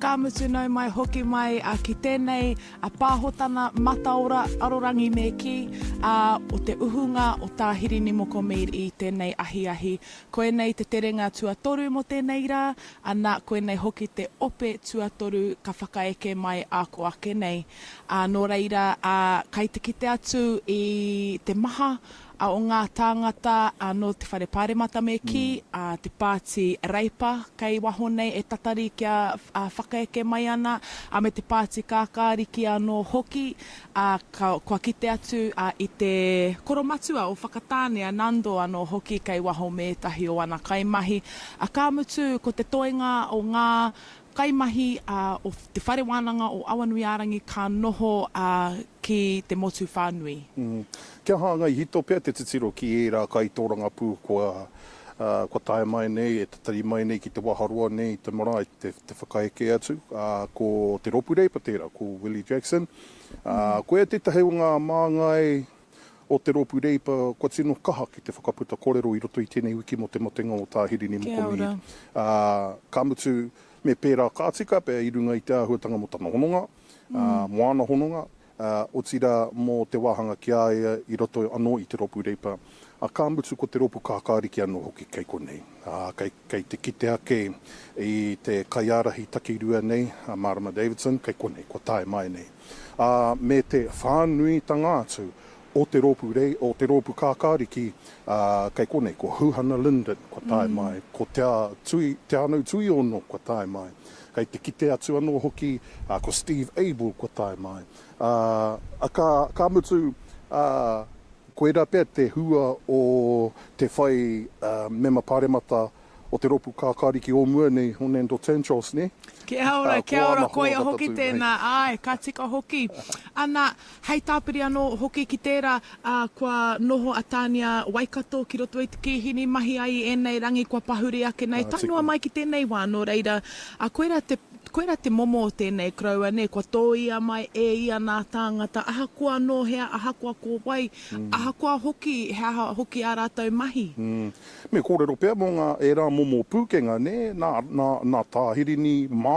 Ka mutu nau mai hoki mai ki tēnei pāhotana mataora arorangi me kī, ā, o te uhunga o Tā Hirini Moko Mead i tēnei ahiahi. Koinei te terenga tuatoru mō tēnei rā, ana, koinei hoki te ope tuatoru ka whakaeke mai ā ko ake nei. Ā, nō reira, ā, kai te kite atu i te maha A o ngā tāngata nō te Whare Pāremata me kī, a te Pāti Reipa kei waho nei e tatari kia whakaeke mai ana, a me te Pāti Kākāriki anō hoki, a ka, kua kite atu i te koromatua o Whakatāne a Nando anō hoki kei waho me ētahi o ana kaimahi. A ka mutu ko te toenga o ngā kaimahi o Te Whare Wānanga o Awanuiārangi ka noho ki te motu whānui. Kia hāngai hito pea te titiro ki ērā kaitōrangapū kua, kua tae mai nei, e tatari mai nei ki te waharoa nei i te marae te, te whakaeke atu, ko Te Rōpū Reipa tērā, ko Willie Jackson. Koia tētahi o ngā māngai o Te Rōpū Reipa kua tino kaha ki te whakaputa korero i roto i tēnei wiki mō te matenga o Tā Hirini Kia Moko ora. Mead. Ka mutu, me pērā ka tika pea i runga i te āhuatanga mō tana hononga, mō āna hononga, otirā mō te wāhanga ki a ia i roto anō i Te Rōpū Reipa, ā, ka mutu ko Te Rōpū Kākāriki anō hoki kei konei, ā, kei, kei te kite ake i te kaiārahi takirua nei, a Marama Davidson, kei konei, kua tae mai nei. Ā, me te whānuitanga atu o te rōpū rei, o te rōpū kākāriki, ā, kei konei, ko Huhana Lyndon, kua tae mai, ko Te Tui, Te Anau Tuiono, kua tae mai. Kei te kite atu anō hoki, ā, ko Steve Abel, kua tae mai. Ā, ka, ka mutu, ā, koirā pea te hua o te whai, ā, mema pāremata o te rōpū kākāriki o mua nei, o Nando Tanchos, nē? Kia ora, Ko kia ora, āna hoa koia ka hoki tatū tēnā, nei. āe, ka tika hoki. Ana, hei tāpiri anō hoki ki tērā, ā, kua noho a Tānia Waikato ki roto i te kīhini mahi ai i ēnei rangi kua pahuri ake nei, Ka tae noa tika. mai ki tēnei wā, nō reira, ā, koirā te, koirā te momo o tēnei koroua, nē, kua tōia mai e ia nā tāngata, ahakoa nō hea, ahakoa ko wai, ahakoa hoki he aha hoki ā rātou mahi. Me kōrero pea mō ngā ērā momo pūkenga, nē, nā, nā, nā Tā Hirini mā,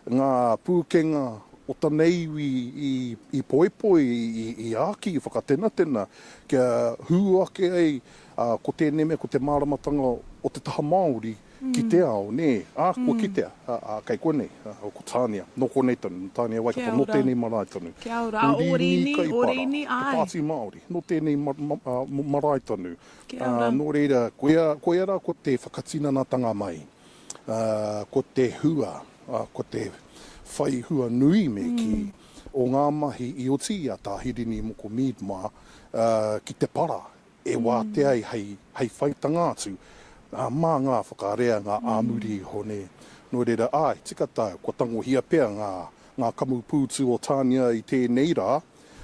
ngā pūkenga o tana iwi i, i poipoi, i, i āki, i whakatenatena, kia hū ake ai, ā, ko tēnei mea, ko te māramatanga o te taha Māori ki te ao, nē, ā, kua kitea, ā, ā, kei konei, ā, ko Tānia, nō konei tonu, nō Tānia Waikato, Kia nō ora. tēnei marae tonu. Kia ora. Ko Ā, o Rīni Rīni, o Kaipara, Rīni, te āe. Pāti Māori, nō tēnei ma, ma, ā, marae tonu. Kia Ā, ora. nō reira, koia, koia rā ko te whakatinanatanga mai, ā, ko te hua, ā, ko te whai hua nui me kī, o ngā mahi i oti i a Tā Hirini Moko Mead mā, ā, ki te para e wātea ai hei, hei whaitanga atu, ā, mā ngā whakareanga ā muri iho, nē. Nō reira, āe, tika tāu, kua tangohia pea ngā, ngā kamupūtu o Tānia i tēnei rā,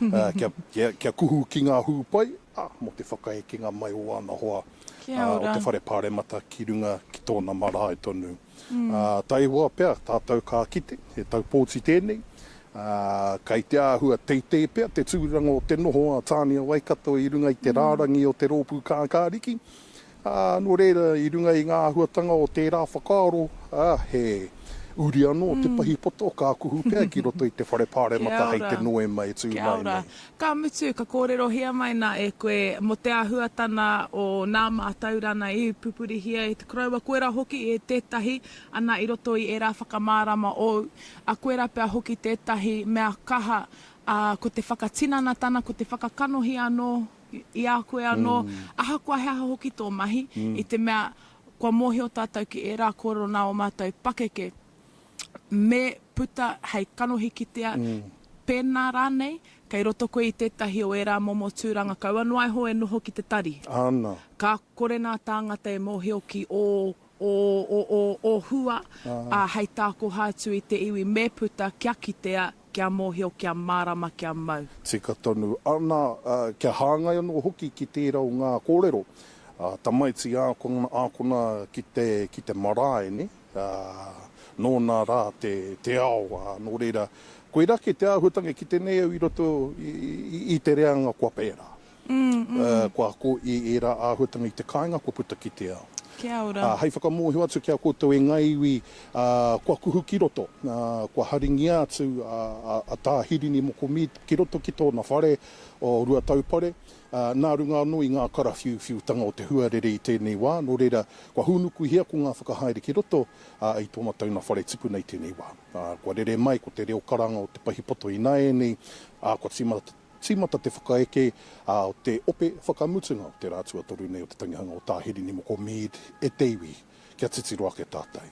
ā, kia, kia, kia kuhu ki ngā hūpai, ā, mō te whakaekenga mai o āna hoa, Kia ā, o ora. te whare pāremata ki runga ki tōna marae tonu. Ā, taihoa pea tātou ka kite, he tau pōti tēnei, ā, kei te āhua teitei pea te tūranga o te noho a Tānia Waikato i runga i te rārangi o te Rōpū Kākāriki, ā, nō reira, i runga i ngā āhuatanga o tērā whakaaro, ā, he uri anō te pahi poto ka kuhu pea ki roto i te Whare Kia Pāremata hei ora. te Noema e tū Kia mai ora. nei. Ka mutu, ka kōrerohia mai nā e koe mō te āhuatana o nā mātaurana i pupurihia e te koroua, koirā hoki e tētahi, ana i roto i ērā whakamārama ōu, ā, koirā pea hoki tētahi mea kaha, ā, ko te whakatinanatana, ko te whakakanohi anō i a koe anō, ahakoa he aha hoki tō mahi, i te mea kua mōhio tātou ki ērā kōrero nā ō mātou pakeke, me puta hei kanohi kitea, pēnā rānei, kei roto koe i tētahi o ērā momo tūranga kaua noa iho e noho ki te tari. Ana. Ka kore nā tāngata e mōhio ki ō, ō, ō, ō, ō hua, ā, hei tākoha atu i te iwi me puta kia kitea, kia mōhio, kia mārama, kia mau. Tika tonu. Ana, ā, kia hāngai anō hoki ki tērā o ngā kōrero, ā, tamaiti ākona, ākona ki te, ki te marae, nē? Ā, nōna rā te, te ao, ā, nō reira, koirā kē te āhuatanga e kite nei au i roto i, i, i te reanga kua pērā. Ā, kua ako i ērā āhuatanga i te kāinga kua puta ki te ao. Kia ora. Hei whakamōhio atu ki a koutou e ngā iwi kua kuhu ki roto, kua haringia atu a Tā Hirini Moko Mead ki roto ki tōna whare o Ruataupare, nā runga anō i ngā karawhiuwhiutanga o te huarere i tēnei wā, nō reira, kua hūnukuhia ko ngā whakahaere ki roto i tō matauna whare tipuna i tēnei wā. Kua rere mai ko te reo karanga o te pahipoto ināianei, ā, kua tīmata Tīmata te whakaeke o te ope whakamutunga o te rā tuatoru nei o te tangihanga o Tā Hirini Moko Mead e te iwi kia titiro ake tātou.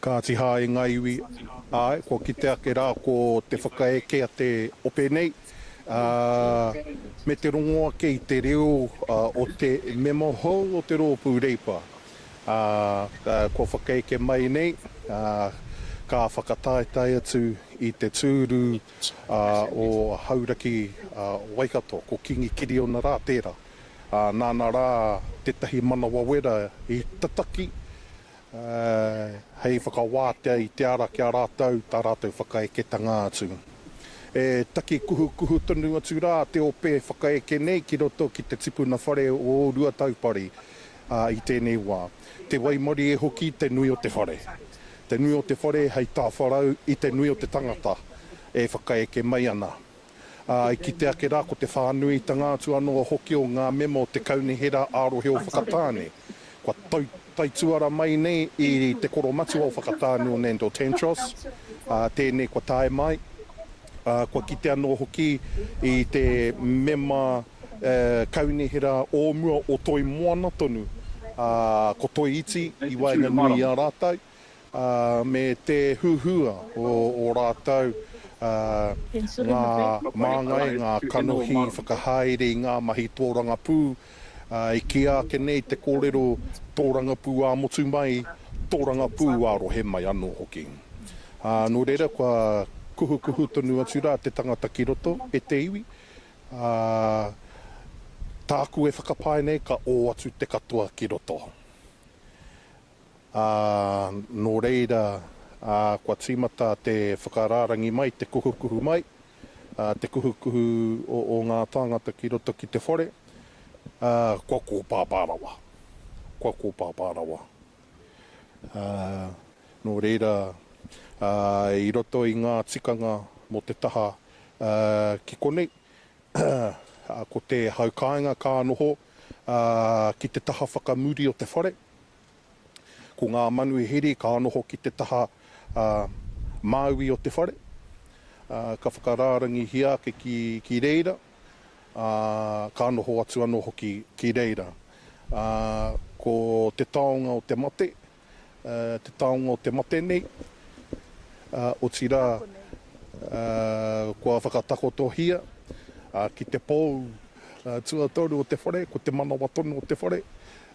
Kāti hā e ngā iwi, āe, kua kite ake rā ko te whakaeke a te ope nei, ā, me te rongo ake i te reo o te mema hou o te rōpū Reipa, ā, kua whakaeke mai nei, ā, ka whakataetae atu i te tūru o Hauraki Waikato, ko Kingi Kiriona rā tērā. Ā, nāna rā tētahi manawa wera i tataki, hei whakawātea i te ara ki a rātou, tā rātou whakaeketanga atu. E taki kuhukuhu tonu atu rā te ope whakaeke nei ki roto ki te tipuna whare o Ruataupare i tēnei wā. Te waimarie hoki te nui o te whare. Te nui o te whare hei tāwharau i te nui o te tangata e whakaeke mai ana. Ā, i kite ake rā ko te whānuitanga atu anō hoki o ngā mema o te Kaunihera ā-Rohe o Whakatāne, kua taituara mai nei i te koromatua o Whakatāne o Nandor Tanczos, ā, tēnei kua tae mai, ā, kua kite anō hoki i te mema kaunihera o mua o Toi Moana tonu, ā, ko Toi Iti i waenganui i a rātou. ā, me te huhua o ō rātou ngā māngai, ngā kanohi whakahaere i ngā mahi tōrangapū, ā, i kīia ake nei te kōrero tōrangapū ā-motu mai, tōrangapū ā-rohe mai anō hoki. Ā, nō reira, kua kuhukuhu tonu atu rā te tangata ki roto e te iwi, ā, tāku e whakapae nei ka ō atu te katoa ki roto. Ā, nō reira, ā, kua tīmata te whakarārangi mai, te kuhukuhu mai, ā, te kuhukuhu o, o ngā tāngata ki roto ki te whare, ā, kua kōpāpā rawa. Kua kōpāpā rawa. Ā, nō reira, ā, i roto i ngā tikanga mō te taha, ā, ki konei, ā, ko te hau kāinga ka noho, ā, ki te taha whakamuri o te whare. Ko ngā manuhiri ka noho ki te taha māui o te whare, ka whakarārangihia ake ki reira, ā, ka noho atu anō hoki ki reira. Ko te taonga o te mate, te taonga o te mate nei, otirā, kua whakatakotohia ki te pou tuatoru o te whare, ko te manawa tonu o te whare,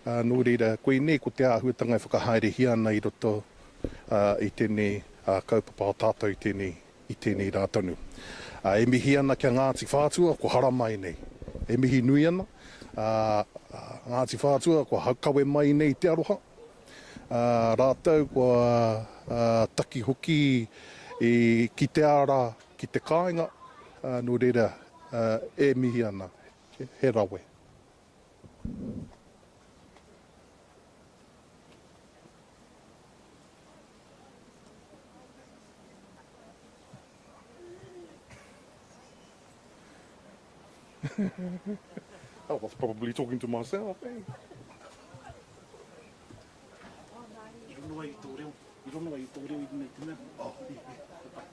Nō reira, koinei ko te āhuatanga e whakahaerehia ana i roto i tēnei kaupapa o tātou i tēnei, i tēnei rā tonu. E mihi ana ki a Ngāti Whātua kua haramai nei. E mihi nui ana, Ngāti Whātua kua kawe mai nei te aroha, rātou kua taki hoki i, ki te ara, ki te kāinga, nō reira, e mihi ana, he rawe. I was probably talking to myself, eh? I rono ai i tō reo, i rono ai i tō reo i runga i te mea, oh, e, e, e pai.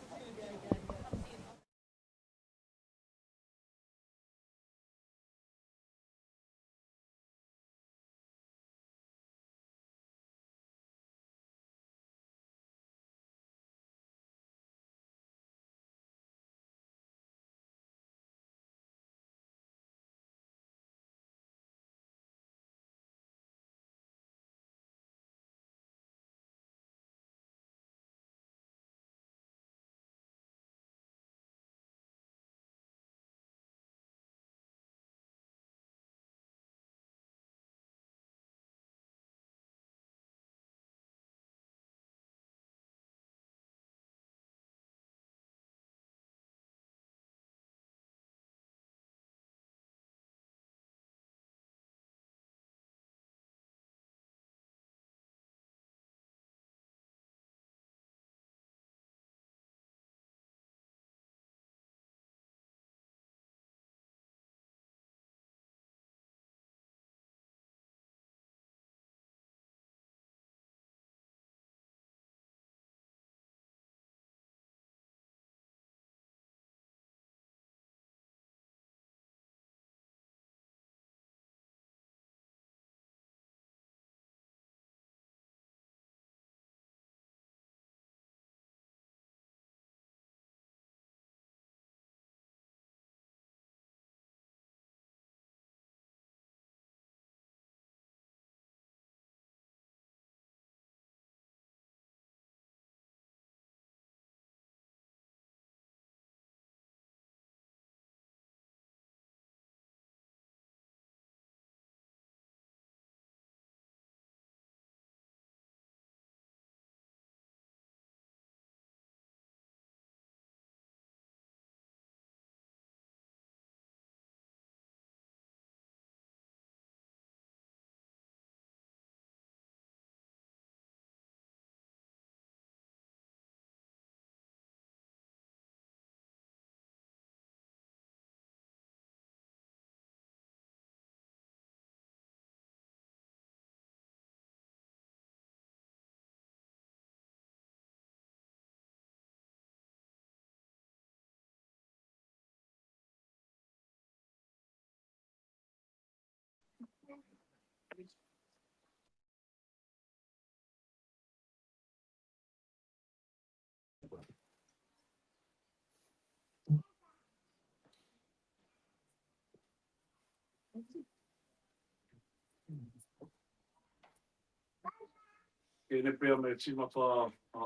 Tēnei pea me tīmata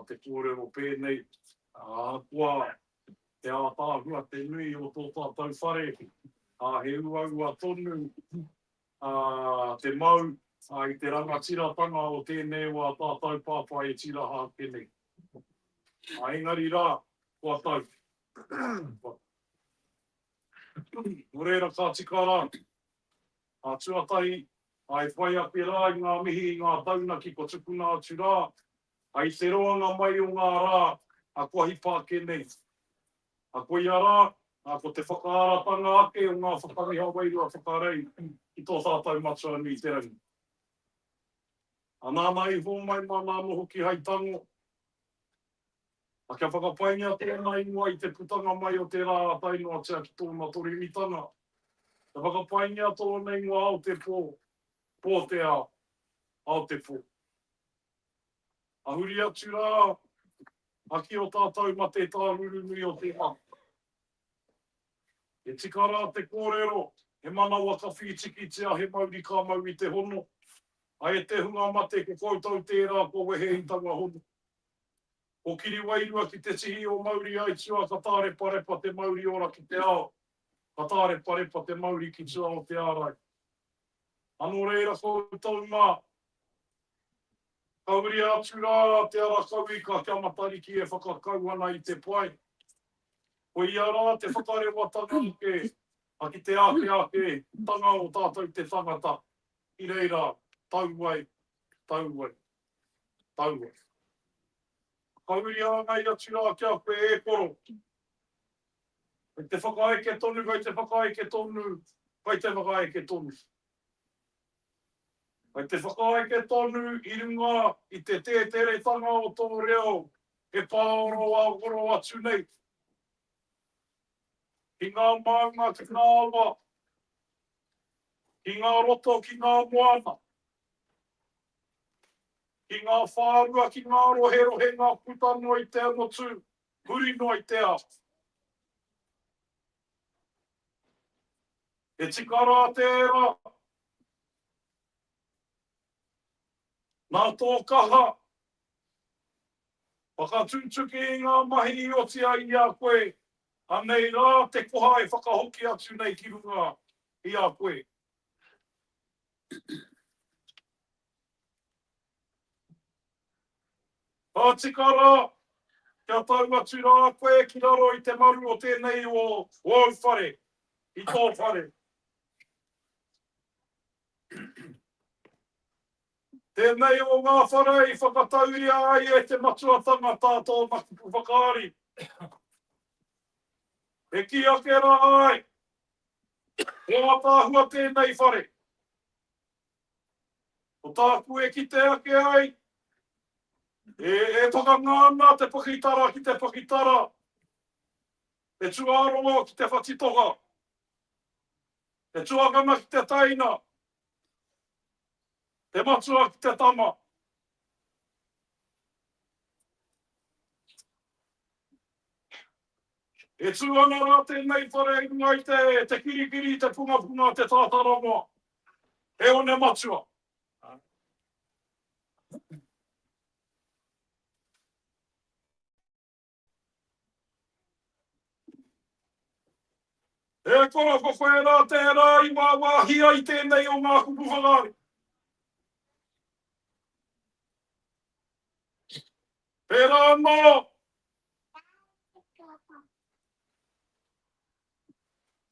te kōrero pēnei, ahakoa te ātaahua, te nui o tō tātou whare, he uaua tonu te mau i te rangatiratanga o tēnei o ā tātou pāpā e tīraha ake nei. Engari rā, kua tau. Nō reira ka tika rā, a tuatahi, a e whai ake rā i ngā mihi i ngā taunaki kua tukuna atu rā, a i te roanga mai o ngā rā a kua hipa ake nei. A koia rā, a ko te whakaaratanga ake o ngā whakariha wairua whakarei ki tō tātou Matua nui i te rangi. A nāna i hōmai māna anō hoki hai tango, A kia whakapaingia tōna ingoa i te putanga mai o te rā tae noatia ki tōna torimitanga. Kia whakapaingia tōna ingoa ao te pō, pō te ao, ao te pō. A huri atu rā a ki o tātou mate tāruru nui o te ao. E tika rā te kōrero, he manawa ka whītikitia, he mauri ka mau i te hono. A e te hunga mate ko koutou tērā kua wehe i taua hono. Ko Kiriwairua ki te tihi o Mauri Aitua ka tāreparepa te mauri ora ki te ao, ka tāreparepa te mauri ki tua o te ārai. Anō reira koutou mā, ka uria atu rā te ara kauika kia Matariki e whakakau ana i te pae. Koia rā te whakarewatanga ake a ki te ake ake tanga o tātou te tangata i reira tau ai, tau ai. Taua. Whakauria ana i atu rā ki a koe, e koro. Kei te whakaeke tonu, kei te whakaeke tonu, kei te whakaeke tonu. Kei te whakaeke tonu i runga i te tēteretanga o tō reo e pāoro ā-woro atu nei. Ki ngā maunga, ki ngā awa, ki ngā roto, ki ngā moana. Ki ngā whārua, ki ngā roherohenga puta noa i te motu, huri noa i te ao. He tika rā tērā, nā tō kaha whakatutuki i ngā mahi i oti ai i a koe, anei rā te koha e whakahoki atu nei ki runga i a koe. Ka tika rā, kia tau atu rā koe ki raro i te maru o tēnei o ōu whare, i tō whare. Tēnei o ngā whare i whakatauria ai e te matua tangata tōna kupu whakaari. E kī ake rā ai, He ātaahua tēnei whare. Ko tāku e kite ake ai, e, e whakangā ana te pakitara ki te pakitara, te tuārongo ki te whatitoka, te tuakana ki te taina, te matua ki te tama. E tū ana rā tēnei whare i runga i te, te kirikiri, te pungapunga, te tātaramoa. He one matua. E koro ko koe rā tērā i wāwāhia i tēnei o ngā kupu whakaari. Pērā anō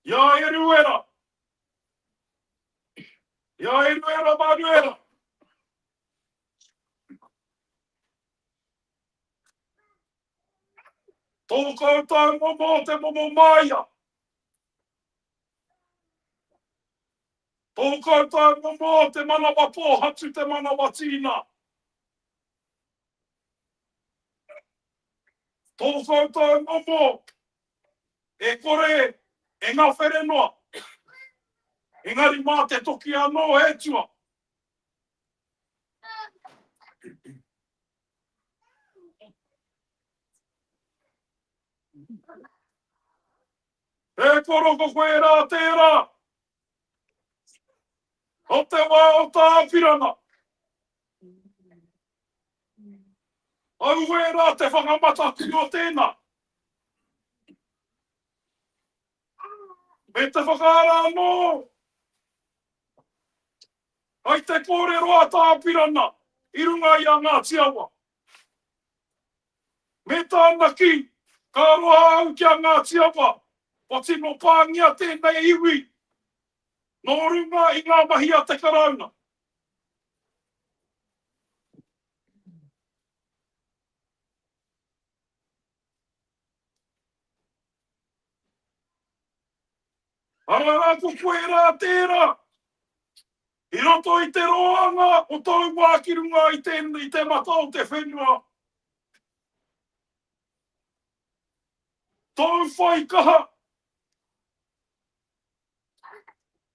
i a Eruera, i a Eruera Manuera. Tō koutou momo te momo māia. Tō koutou momo te manawa pōhatu te manawa tīna. Tō koutou momo e kore e ngawhere noa, engari mā te toki anō e tua. E koro ko koe rā tērā. O te wā o Tā Apirana. Auē rā te whakamataku o tēnā. Me te whakaara anō hai te kōrero a Tā Apirana i runga i a Ngāti Awa. Me tāna kī, ka aroha au ki a Ngāti Awa, kua tino pāngia tēnei iwi nō runga i ngā mahi a te Karauna. Arā rā ko koe rā tērā i roto i te roanga o tōu wā ki runga i te, i te mata o te whenua. Tōu whai kaha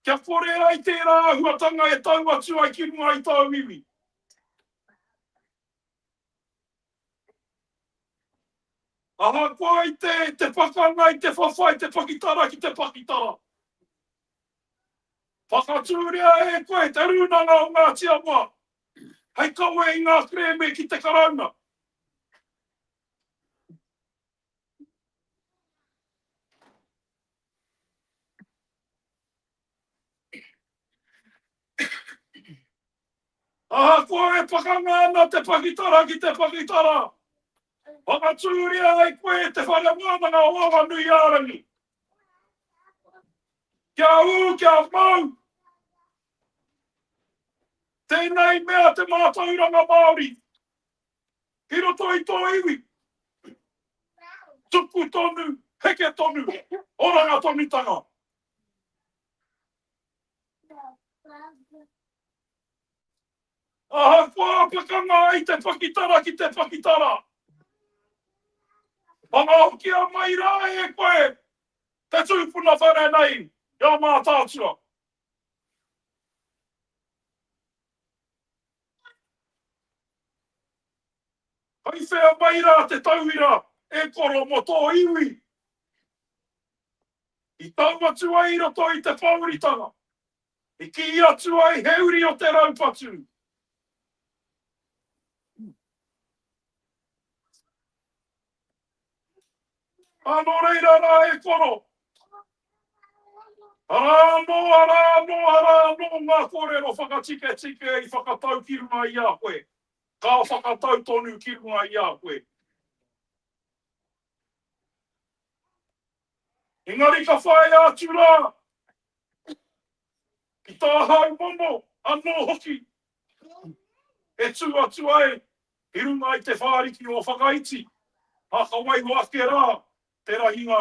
kia kore ai tērā āhuatanga e tau atu ai ki runga i tōu iwi. Ahakoa i te, te pakanga, i te whawhai, te pakitara ki te pakitara. Whakatūria e koe te Rūnanga o Ngāti Awa hei kawe i ngā kerēme ki te Karauna. Ahakoa e pakanga ana te pakitara ki te pakitara, whakatūria ai koe e Te Whare Wānanga o Awanuiārangi. Kia ū, kia mau! Tēnei mea te mātauranga Māori ki roto i tō iwi. Tupu tonu, heke tonu, oranga tonutanga. Ahakoa pakanga ai te pakitara ki te pakitara, whakahokia mai rā e koe te tūpuna whare nei i a Mātaatua. Kai whea mai rā te tauira e koro mō tō iwi i tau atu ai i roto i te pōuritanga, i kī atu ai he uri o te raupatu. Ā, nō reira rā e koro, arā anō, arā anō, arā anō ngā kōrero whakatiketike i whakatau ki runga i a koe, ka whakatau tonu ki runga i a koe. Engari ka whāia atu rā ki tāhau momo anō hoki e tū atu ai i runga i te whāriki o Whakaiti, ā, ka waiho ake rā te rahinga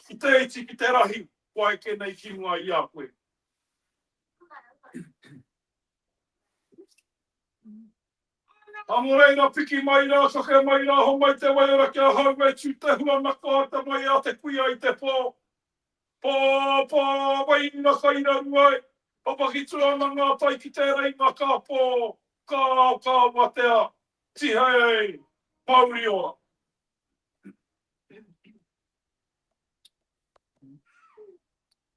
ki te iti ki te rahi kua eke nei ki runga i a koe. Ā, mō reira, piki mai rā, kake mai rā, homai te waiora ki ahau, e tūtehu ana koa te mai a te kuia i te pō. Pō, pō, wairua kai raru ai, papakitu ana ngā tai ki te reinga ka pō, ka ao, ka awatea, tihei, mauri ora.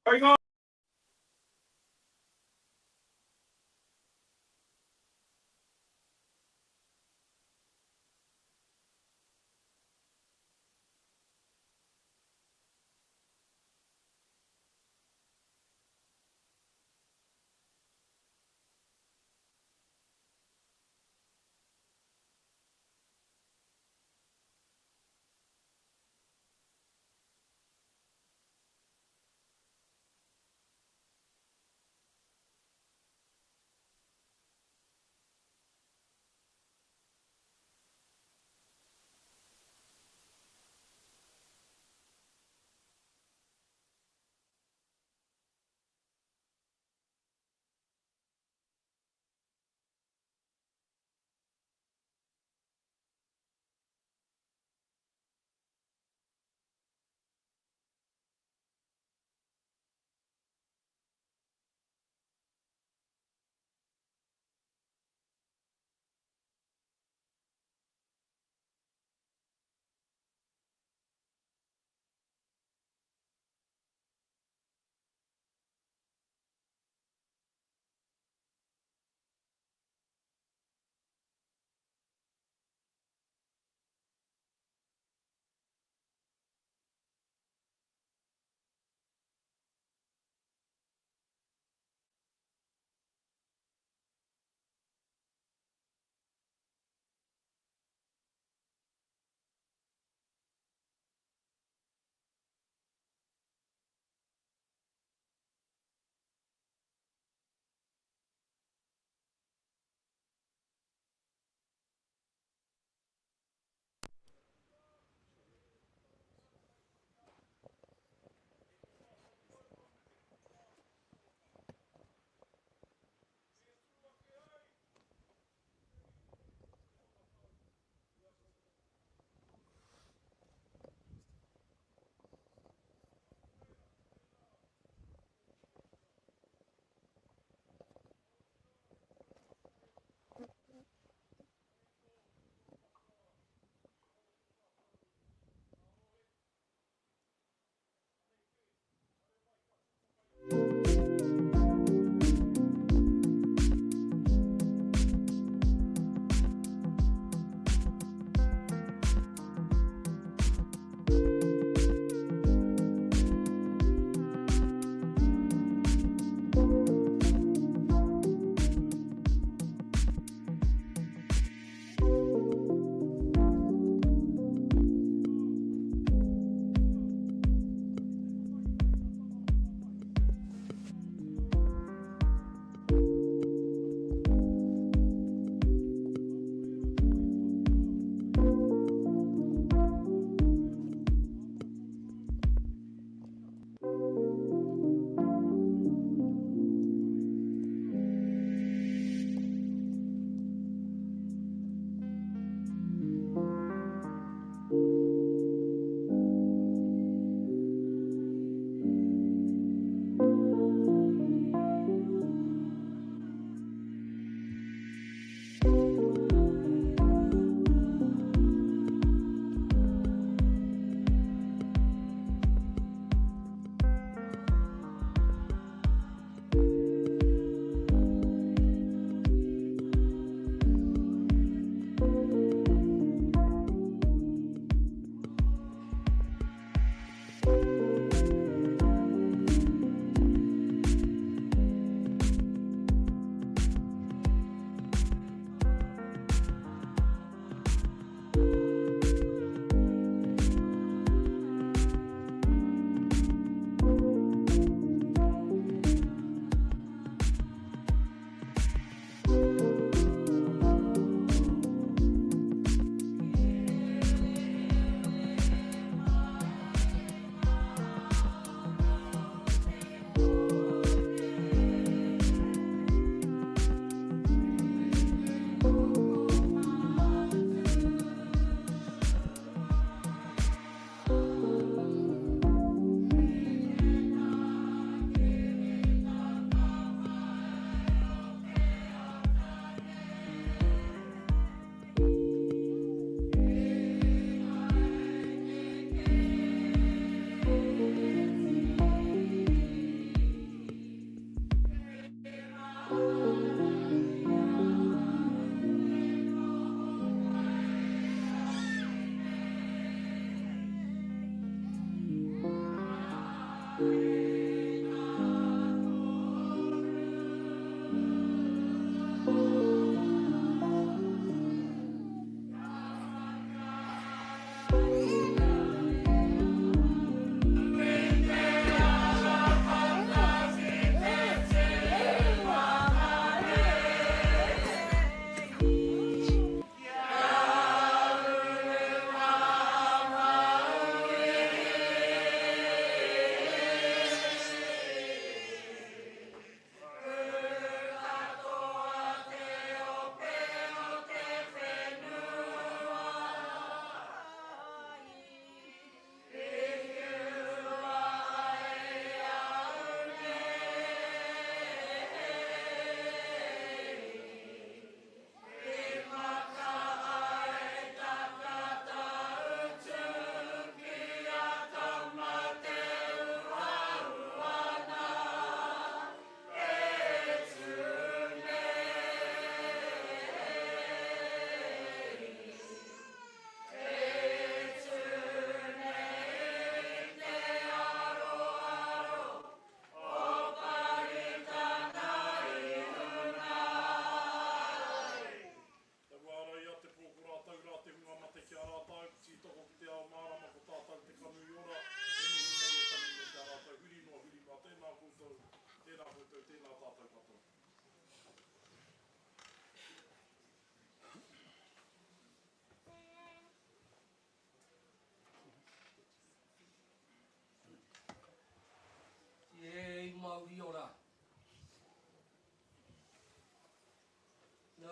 Kei ngā.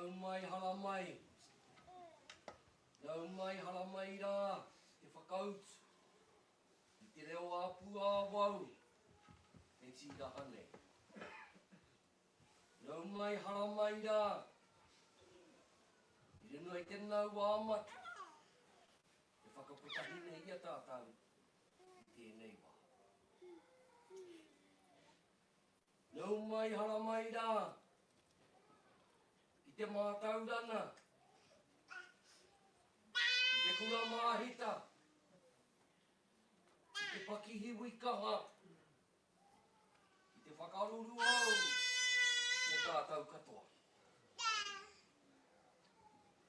Nau mai haramai, nau mai haramai rā te whakautu i te reo ā-pūāwau e tīraha nei. Nau mai haramai rā i runga i te nau ā-mata e whakakotahi nei i a tātou i tēnei wā. Nau mai haramai rā i te mātauranga, i te kura māhita, i te pakihiwi kaha, i te whakaruru hou mō tātou katoa.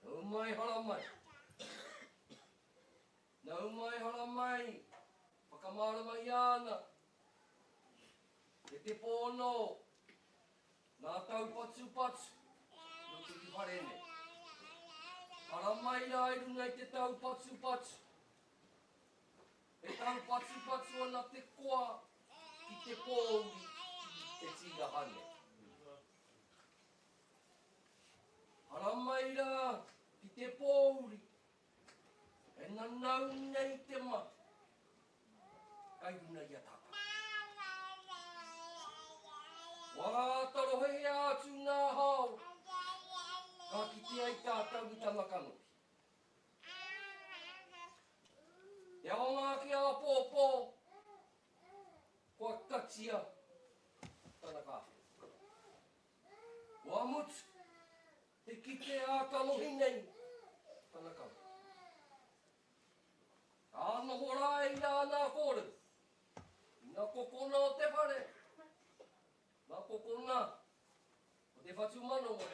Nau mai haramai. Nau mai haramai, whakamāramahia ana e te pōno Ngā taupatupatu i roto i te whare nei. Haramai rā i runga i te taupatupatu. E taupatupatu ana te koa ki te pōuri e tīraha nei. Haramai rā ki te pōuri e nanau nei te mate. Kai runga i a tātou. Kua āta rohehea atu ngā hao, ka kite ai tātou i tana kanohi. Te aonga ake āpōpō, kua katia tana kāwhena. Kua mutu te kite ā-kanohi nei tana kanohi. Ka noho rā i āna kōrero, i ngā kokona o te whare, ngā kokona o te whatumanawa,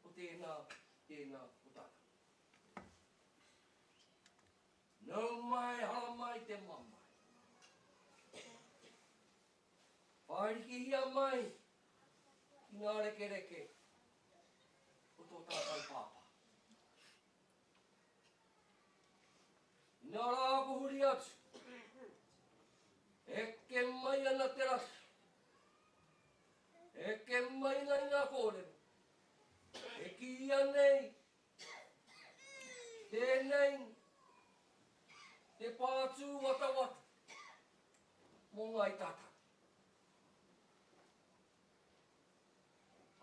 o tēnā, tēnā o tātou. Nau mai, haramai te mamae. Whārikihia mai ki ngā rekereke o tō tātou pāpā. Inā rā ko huri atu, eke mai ana te raki, eke mai ana i ngā kōrero, e kīia nei, tēnei te pātū watawata mō Ngāi Tātou.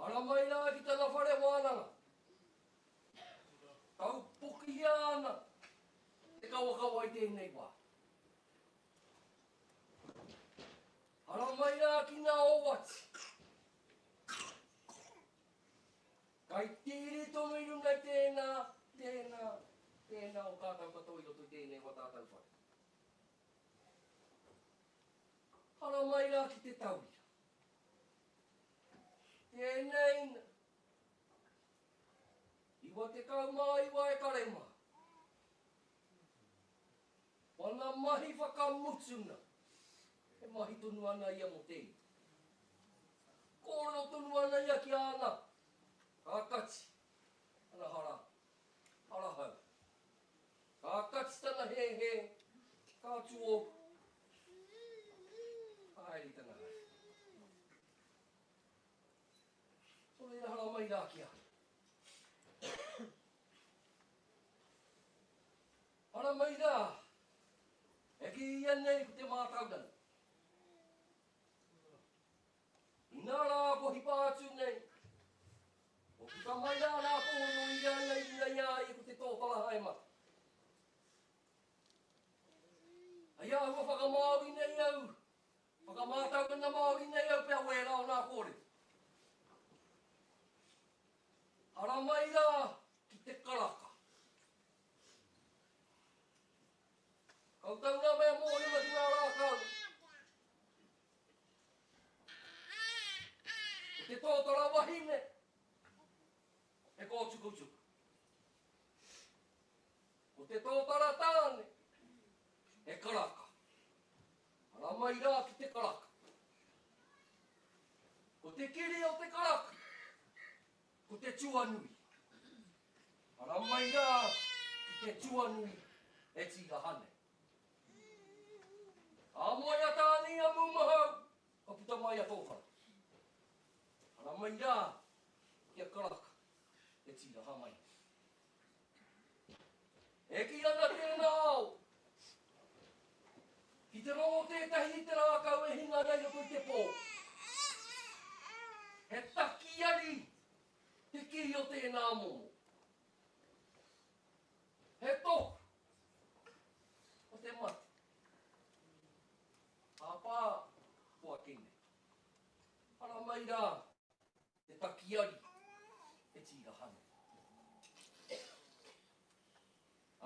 Haramai rā ki tana whare wānanga. Taupokihia ana te kawakawa i tēnei wā. Haramai rā ki ngā oati. Kai tīri tonu i runga i tēnā, tēnā, tēnā o tātou katoa i roto i tēnei wā tātou whare. Haramai rā ki te tauira. Tēnei 99 e kare mā. Wana mahi whakamutuna, e mahi tonu ana ia mō te iwi. Kōrero tonu ana ia ki āna, ka kati tana hara, hara hau. Ka kati tana hēhē, ka tuohu, ka haere tana haere. Nō reira haramai rā ki a. Haramai rā, e kīia nei ko te mātauranga. Inā rā kua hipa atu nei, kua puta mai rā nā kōrero i a ia i runga i a ia ko te tōtara haemata. Hei āhua whakamāori nei au Whakamātauranga Māori nei au pea wērā o nā kōrero. Haramai rā ki te karaka. Koutou ngā mea mōhio ana ki ngā rākau. Ko te tōtara wahine he kōtukutuku. Ko te tōtara tāne he karaka. Haramai rā ki te karaka. Ko te kiri o te karaka, ko te tuanui. Haramai rā ki te tuanui e tīraha nei. Ka moe a Tāne i a Mūmahau, ka puta mai a Tōtara. Haramai rā ki a Karaka. tīraha mai. E kī ana tēnā ao, ki te rongo tētahi i te rākau e hinga ana i roto i te pō, he takiari te kī o tēnā momo. He tohu o te mate. Pāpā, ko ake nei. Haramai rā te takiari e tīraha nei.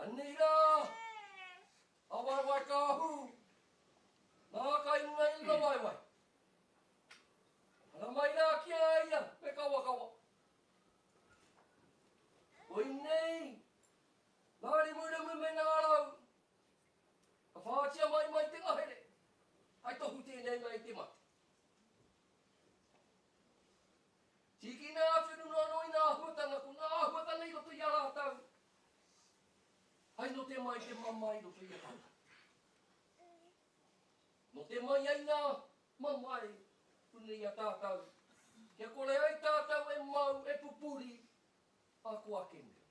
Anei rā a Waewae Kāhu, nā kai runga i runga waewae. Haramai rā ki a ia me kawakawa. Koinei ngā rimurimu me ngā rau ka whātia mai mai te ngahere, hai tohu tēnei mai te mate. Tīkina atu runga anō i ngā āhuatanga, ko ngā āhuatanga i roto i a rātou, hai note mai te mamae i roto i a tātou. Note mai ai ngā mamae runga i a tātou, kia kore ai tātou e mau, e pupuri, ā ko ake nei.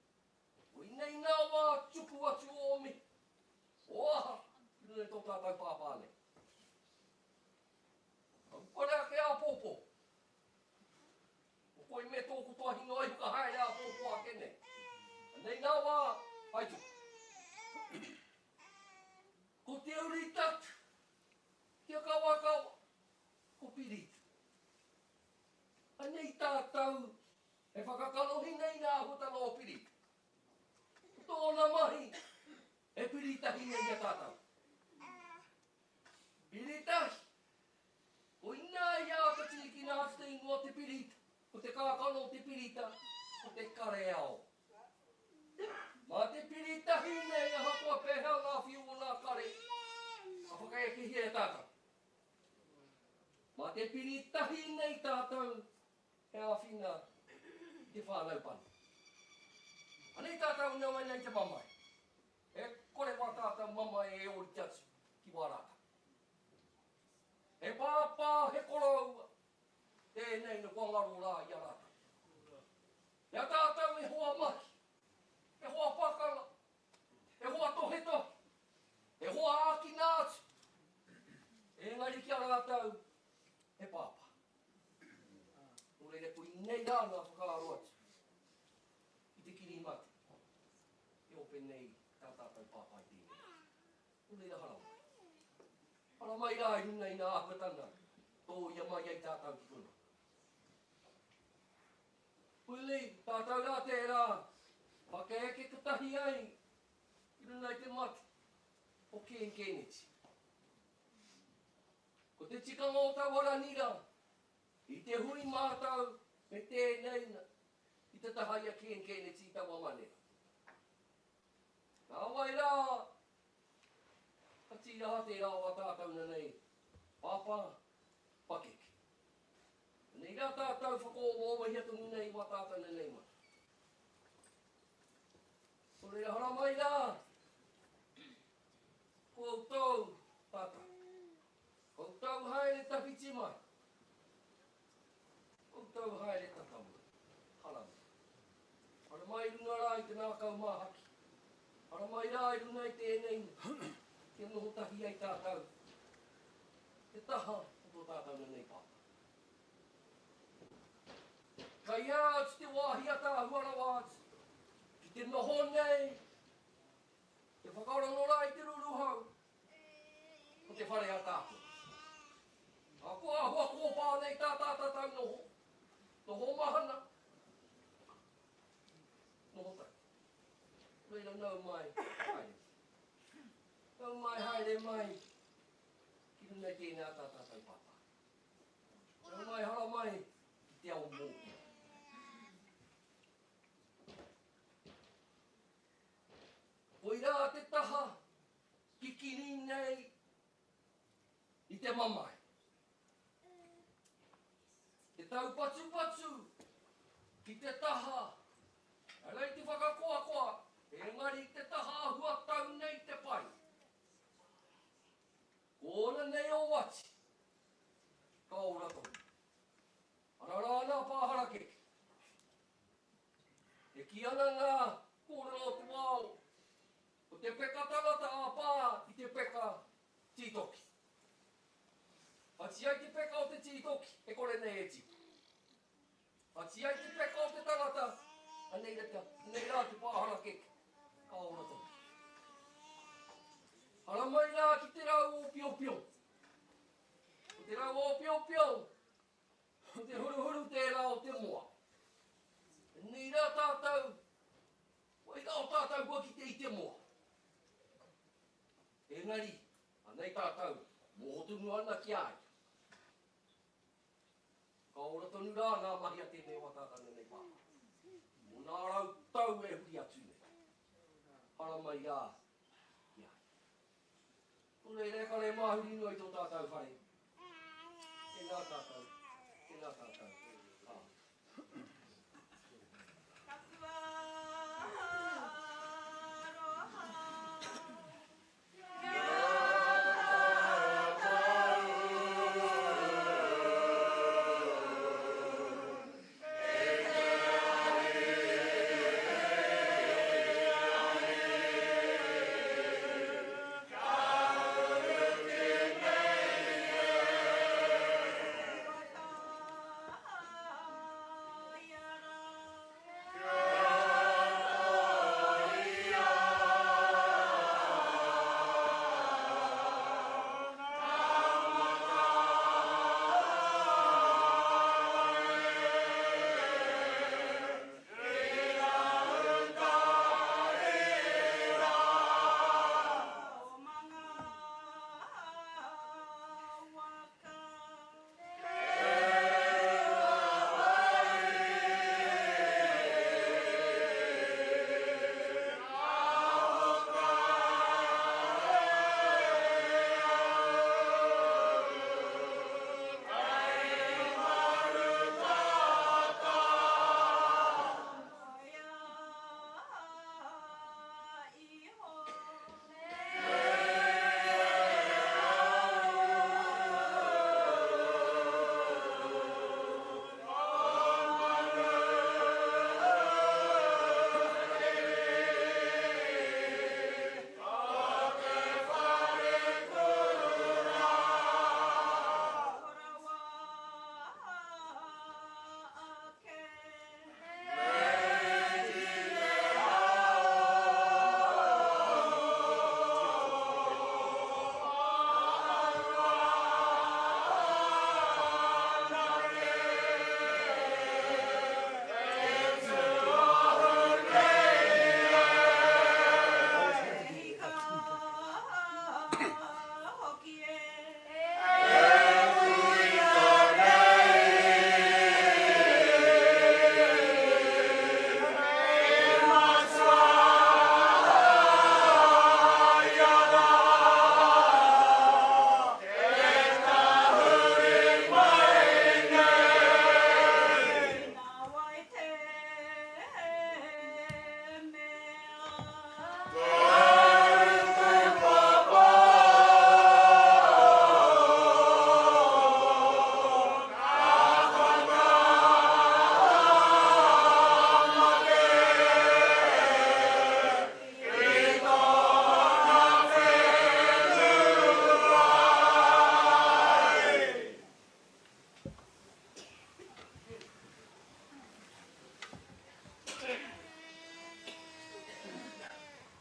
Koinei ngā wā tuku atu o mihi, o aha, ki runga i tō tātou pāpā nei. Kaupare ake āpōpō. Ko koe me tōku toa hinga iho ka haere āpōpō ake nei. Anei ngā wā hai tuku. Ko te uri tatu, kia kawakawa, ko Pirita. Anei tātou e whakakanohi nei ngā āhuatanga o Pirita. Ko tōna mahi e piri tahi nei i a tātou. Piritahi. Koinā i āta tīkina atu te ingoa o te pirita, ko te kākano o te pirita, ko te kareao. Mā te piritahi nei ahakoa pēhea ngā whiu o ngā kare, ka whakaekehia e tātou. Mā te piritahi nei tātou e āwhina i te whānau pani. Anei tātou nau ai nei te mamae. E kore wā tātou mamae e ōrite atu ki wā rātou. He pāpā, he koroua, tēnei na kua ngaro rā i a rātou. I a tātou he hoa mahi, he hoa pakanga, he hoa tohetohe, he hoa ākina atu, engari ki a rātou he pāpā. Nō reira koinei rā ngā whakaaro atu i te kiri mate. E ope nei tā tātou pāpā i tēnei rā. Nō reira haramai. Haramai rā i runga i ngā āhuatanga tōia mai ai tātou ki konā. Willie, tātou rā tērā, whakaeke kotahi ai i runga i te mate o Ken Keneti. Ko te tikanga o taua ranira, i te hui mātou me tēnei i te taha i a Ken Keneti i taua manera. Nāwai rā, ka tīraha tērā o ā tātou nanei pāpā pakeke. Anei rā tātou whakaomaomahia tonu nei wā tātou nanei mahi. Nō reira haramai rā, koutou tātou. Koutou haere tawhiti mai. Koutou haere tata mai. Haramai. Haramai i runga rā i te ngākau māhaki. Haramai rā i runga i tēnei kia noho tahi ai tātou te taha o tō tātou nanei pāpā. Kai a atu te wāhi ataahua rawa atu ki te noho nei, te whakarongo rā i te ruruhau Ko te whare ataahua. Ahakoa āhua kōpā nei tā tātatau noho, noho mahana, noho tahi. Reira nau mai, haere mai. Nau mai, haere mai, ki runga i tēnei tā tātou pāpā. Nau mai, hara mai, ki te ao mōhio. Koirā te taha Kikiri nei i te mamae. Te taupatupatu ki te taha, ehara i te whakakoakoa, engari i te taha āhua tau nei te pai. Ko ōna nei oati, ka ora tonu. Ara rā nā pā harakeke. E kī ana ngā kōrero o te wao, ko te peka tangata ā-pā i te peka tītoki. Whati ai te peka o te tītoki, e kore nei e tipu. Whati ai te peka o te tangata, anei reta, anei rā te pā harakeke, ka ora tonu. Haramai rā ki te rau ōpiopio. Ko te rau ōpiopio, Ko te huruhuru tērā o te moa. Nei rā tātou, wai rā o tātou kua kite i te moa. Engari, anei tātou, mōho tonu ana ki a ia. Ka ora tonu rā ngā mahi a tēnei wā tātana nei pāpā. Mō nā rautau e huri atu nei. Haramai rā ki a ia. Nō reira e kore māhuri noa i tō tātou whare. Tēnā tātou, tēnā tātou. Ā. Taku aroha kia tātou. E te ahi Ka uru tēnei e. Kua taia rā. Kia taia Ngā mata e. E rā uta e rā. Omanga waka. E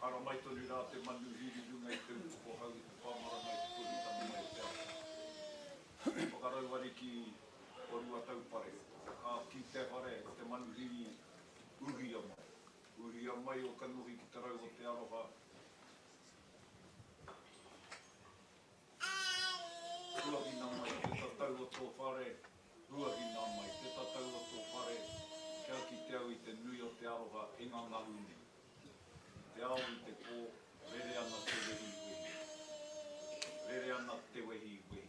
Ara mai tonu rā te manuhiri runga i te upoko hau i te pāmaranga i te purutanga mai o te ata. Whakarau ariki o Ruataupare, ka ki te whare te manuhiri uhia mai. Uhia mai o kanohi ki te rau o te aroha. Huahina mai te tatau o tō whare, huahina mai te tatau o tō whare, kia kite au i te nui o te aroha e ngangahu nei. Te ao i te pō, rere ana te wehi wehi. Rere ana te wehi wehi.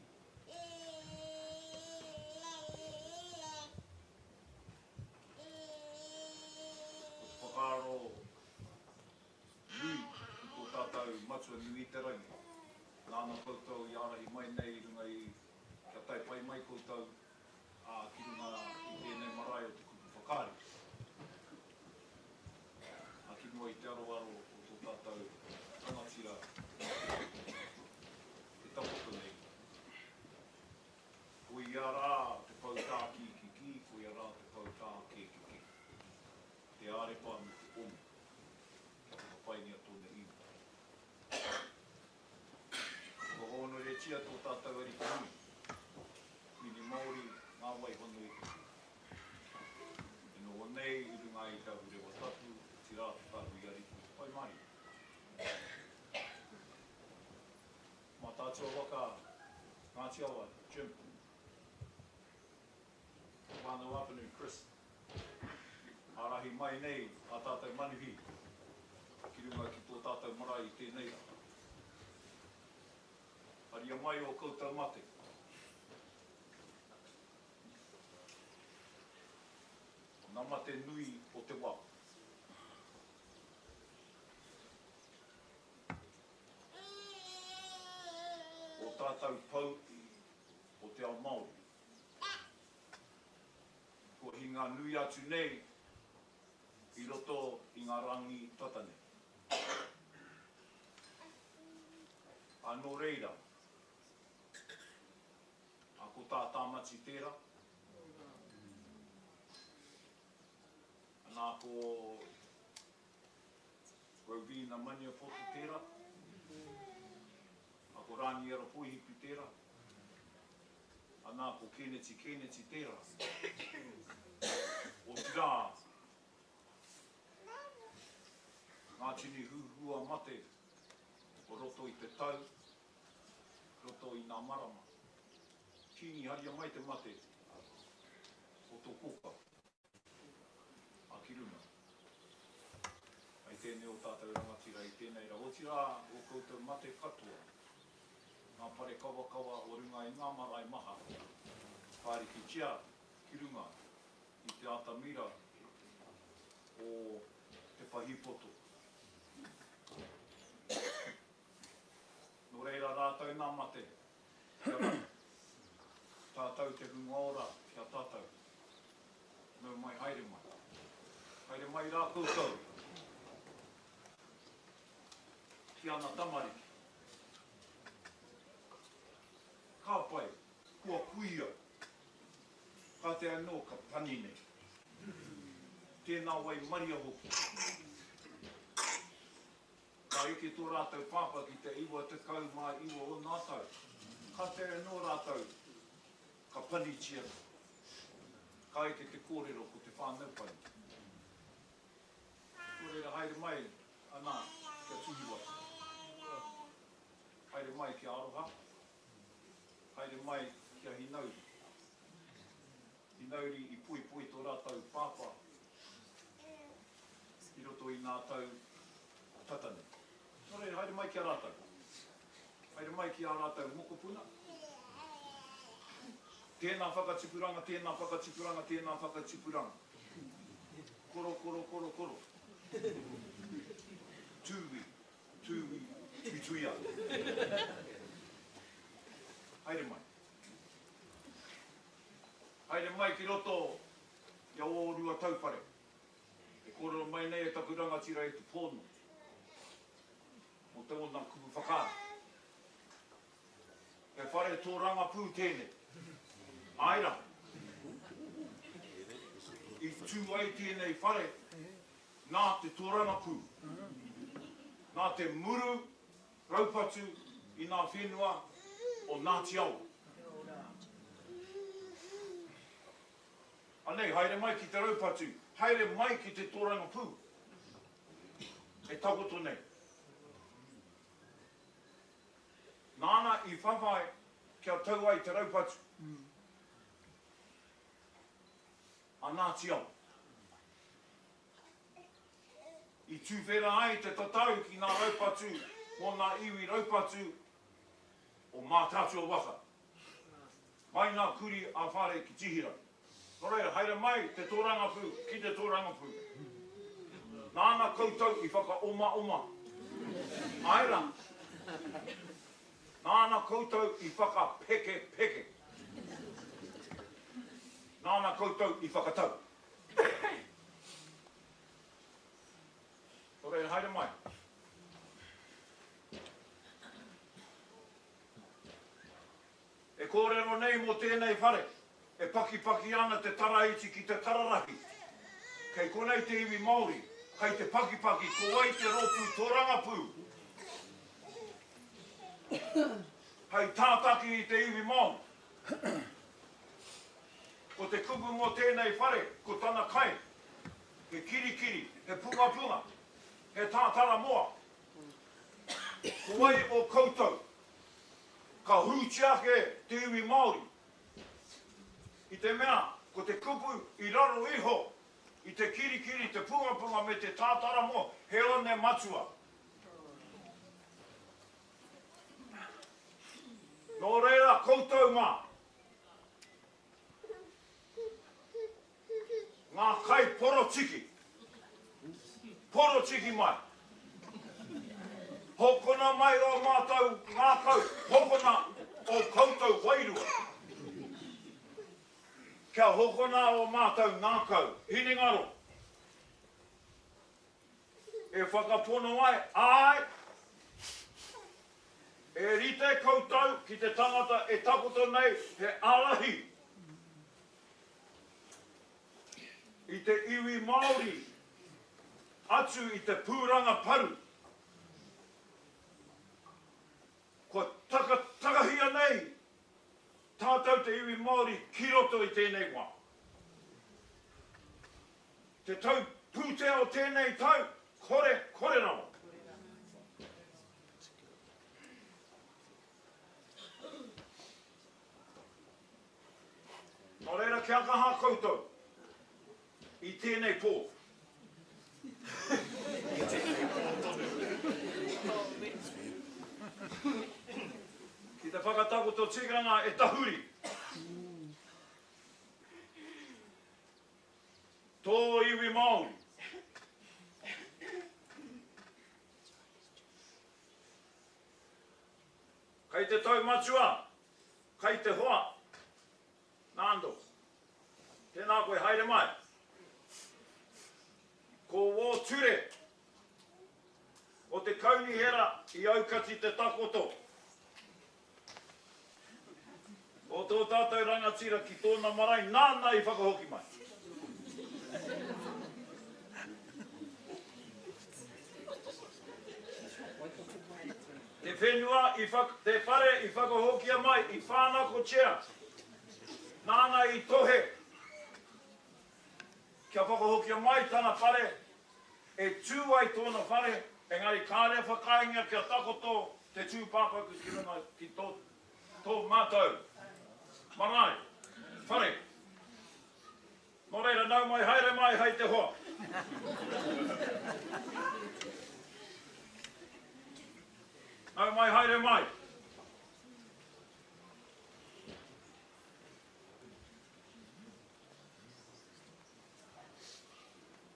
Ko te whakaaro nui ki tō tātou Matua nui i te rangi, nāna koutou i ārahi mai nei i runga i, kia tae pai mai koutou, ā, ki runga i tēnei marae o te kupu whakaari. Reipa me te ome kia whakapaingia tōna iwi. Whakahōnoretia tō tātou Ariki nui, Kuini Māori, ngā wai hono i te pō. E noho nei i runga i te ahurewa tapu, otirā te kāhui ariki, pai mārire. Mātaatua waka, Ngāti Awa, Jim. Whānau Apanui, Chris. Ārahi mai nei ā tātou manuhiri ki runga ki tō tātou marae i tēnei rā. Haria mai ō koutou mate. Ngā mate nui o te wā. Ō tātou pou o te ao Māori. Kua hinga nui atu nei i roto i ngā rangi tata nei. Ā, nō reira, ā, ko tā Tāmati tērā. Anā, ko Rovina Maniapoto tērā. Ā, ko Rāniera Poihipi tērā. Anā, ko Kēneti Kēneti tērā. Otirā, ngā tini huhua mate o roto i te tau, roto i nā marama. Kīngi haria mai te mate o tō kōkā. A ki runga. Ai tēnei o tātou rangatira i tēnei rā. Otirā ō koutou mate katoa, ngā pare kawakawa o runga i ngā marae maha, whārikitia ki runga i te atamira o Te Pahīpoto. Nō reira rātou nā mate, kia raru. Tātou te hunga ora ki a tātou. Nau mai haere mai. Haere mai rā koutou ki ana tamariki. Ka pai, kua kuia. Kāti anō ka pani nei. Tēnā waimaria hoki. Ka eke tō rātou pāpā ki te 99 o nā tau, ka tere anō rātou ka panitia, ka eke te kōrero ko te whānau pani. Nō reira haere mai, anā, kia Tuhiwai. Haere mai kia Aroha. Haere mai kia Hinauri. Hinauri i poipoi tō rātou pāpā i roto i ngā tau tata nei. Nō reira, haere mai ki a rātou. Haere mai ki ā rātou mokopuna. Tēnā whakatipuranga, tēnā whakatipuranga, tēnā whakatipuranga. Koro, koro, koro, koro. Tūwi, tūwi, tuituia. Haere mai. Haere mai ki roto i a ō Ruatauwhare. E kōrero mai nei e taku rangatira e te pōno mō tōna kupu whakaari. He whare tōrangapū tēnei. Āe rā. I tū ai tēnei whare nā te tōrangapū, nā te muru raupatu i ngā whenua o Ngāti Awa. Anei, haere mai ki te raupatu, haere mai ki te tōrangapū e takoto nei. Nāna i whawhai kia tau ai te raupatu a Ngāti Awa. I tuwhera ai te tatau ki ngā raupatu mō ngā iwi raupatu o Mātaatua waka. Mai ngā kuri a Whare ki Tihirau. Nō reira, haere mai te tōrangapū ki te tōrangapū. Nāna koutou i whakaomaoma. Āe rā. Nāna koutou i whakapekepeke. Nāna koutou i whakatau. Nō reira, haere mai. E kōrero nei mō tēnei whare, e pakipaki ana te taraiti ki te tararahi. Kei konei te iwi Māori, kei te pakipaki ko wai te rōpū tōrangapū hei tātaki i te iwi Māori. Ko te kupu mō tēnei whare, ko tana kai, he kirikiri, he pungapunga, he tātaramoa. Ko wai o koutou ka hūtia ake te iwi Māori? I te mea, ko te kupu i raro iho i te kirikiri, te pungapunga me te tātaramoa, he one matua. Nō reira, koutou mā, ngā kaiporotiki, porotiki mai. Hokona mai ō mātou ngākau, hokona ō koutou wairua. Kia hokona ō mātou ngākau, hinengaro, e whakapono ai, āe, e rite koutou ki te tangata e takoto nei he ārahi i te iwi Māori atu i te pūranga paru kua taka, takahia nei tātou te iwi Māori ki roto i tēnei wā. Te tau pūtea o tēnei tau, kore, kore rawa. Nō reira kia kaha koutou i tēnei pō. I tēnei pō tonu. Ki te whakatakoto tikanga e tahuri. Tō iwi Māori. Kei te taumatua, kei te hoa, Nando. Tēnā koe, haere mai. Ko wō ture o te kaunihera i aukati te takoto o tō tātou rangatira ki tōna marae nāna i whakahoki mai. Te whenua i whak, te whare i whakahokia mai i whānakotia, nāna i tohe kia whakahokia mai tana whare, e tū ai tōna whare, engari kāre e whakaaengia kia takoto te tūpāpaku ki runga ki tō, tō mātou marae, whare. Nō reira, nau mai, haere mai hei te hoa. Nau mai, haere mai.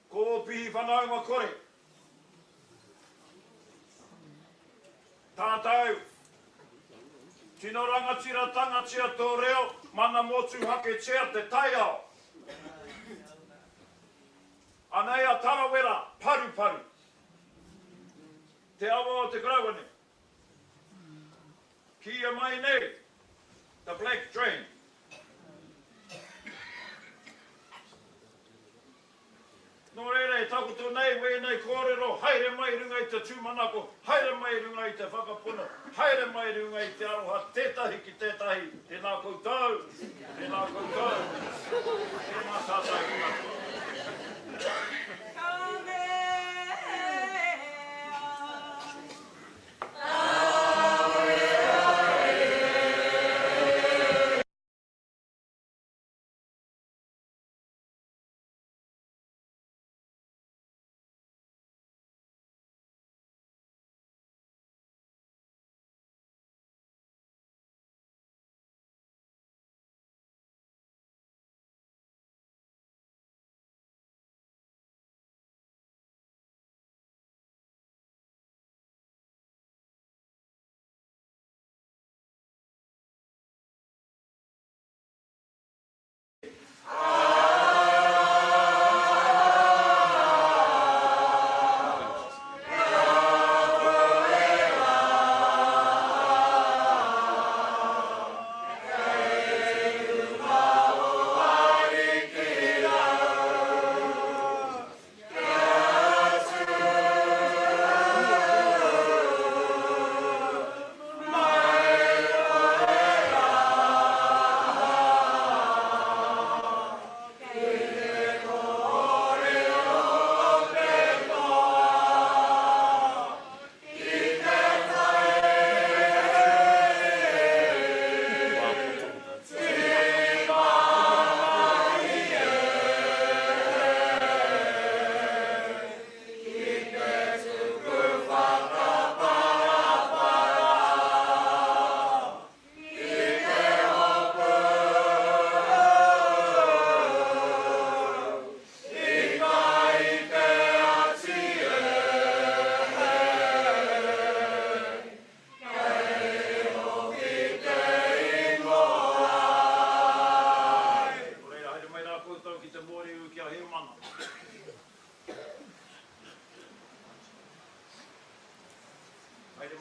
Ko Pihi whanaunga kore. Tātou, tino rangatiratanga-tia tō reo, mana motuhaketia te taiao. Anei a Tarawera, paruparu. Te awa o Te Karawane. Kīia mai nei, the Black Drain. Nō reira, e takoto nei wēnei kōrero, haere mai i runga i te tūmanako, haere mai i runga i te whakapono, haere mai i runga i te aroha tētahi ki tētahi, tēnā koutou, tēnā koutou, tēnā tātou katoa. Ka mea.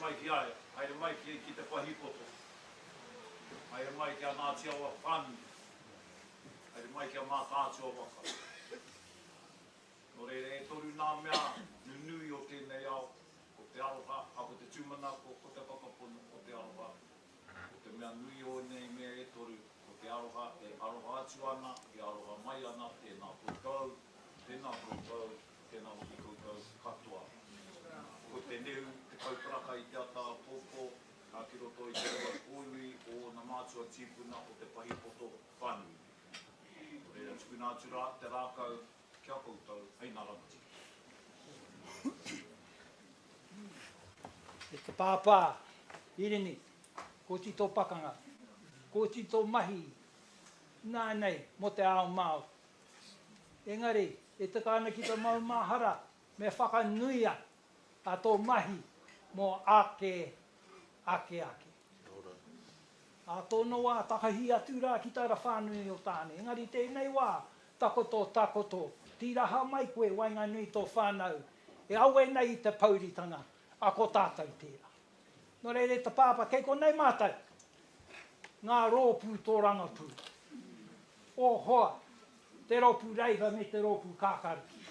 mai ki a ia, haere mai ki, ki te Pahipoto, haere mai ki a Ngāti Awa whānui, haere mai ki a Mātaatua waka. Nō reira, e toru nā mea nunui o tēnei ao, ko te aroha, a ko te tūmanako, ko te whakapono, ko te aroha. Ko te mea nui o ēnei mea e toru, ko te aroha e aroha atu ana, e aroha mai ana, tēnā koutou, tēnā koutou, tēnā hoki koutou katoa. Ko te nehu, te kauparaka i te ata āpōpō, ka ki roto i te rua kōiwi o ōna mātua tīpuna o te pahipoto whānui. Nō reira, tukuna atu rā te rākau ki a koutou hei ngā rangatira. E te pāpā, Hirini, koti tō pakanga, koti tō mahi ināianei mō te ao Māori. Engari, e tika ana ki te maumahara me whakanuia a tō mahi mō ake, ake, ake. Ā tōna wā, takahi atu rā ki tara whānui o Tāne. Engari i tēnei wā, takoto, takoto, tīraha mai koe waenganui tō whānau e awe nei i te pouritanga, a ko tātou tērā. Nō reira e te Pāpā, kei konei mātou, ngā rōpū tōrangapū, ō hoa, te rōpū Reipa me te rōpū Kākāriki.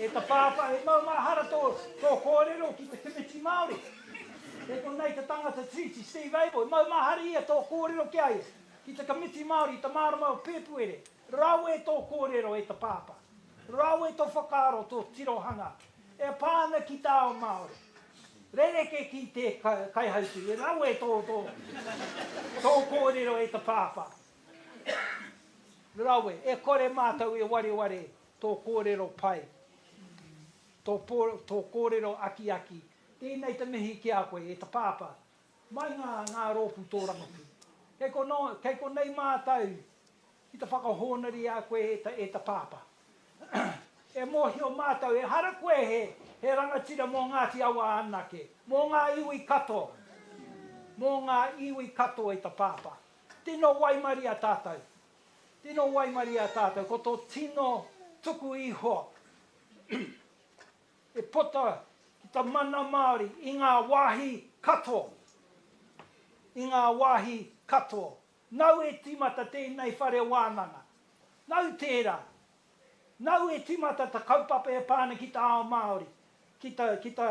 E te Pāpā, e maumahara tō, tō kōrero ki te Komiti Māori. Kei konei te tangata tiriti, Steve Abel, e maumahara ia tō kōrero ki a ia, ki te Komiti Māori i te marama o Pēpuere. Rawe tō kōrero e te Pāpā. Rawe tō whakaaro, tō tirohanga e pā ana ki te ao Māori. Rereke ki te kaihautū, e rawe tō, tō, tō kōrero e te Pāpā. Rawe, e kore mātou e wareware tō kōrero pai, tō, tō kōrero akiaki. Tēnei te mihi ki a koe, e te Pāpā. Mai ngā, ngā rōpū tōrangapū. Kei konō, kei konei mātou ki te whakahōnore i a koe e ta, e ta pāpā. E mōhio mātou, ehara koe he, he rangatira mō Ngāti Awa anake, mō ngā iwi katoa, mō ngā iwi katoa e ta pāpā. Tino waimaria tātou, tino waimaria tātou, ko tō tino tuku iho e puta ki ta mana Māori i ngā wāhi katoa, i ngā wāhi katoa. Nau e timata tēnei whare wānanga. Nau tērā. Nau e timata ta kaupapa e pā ana ki ta ao Māori, ki ta, ki ta,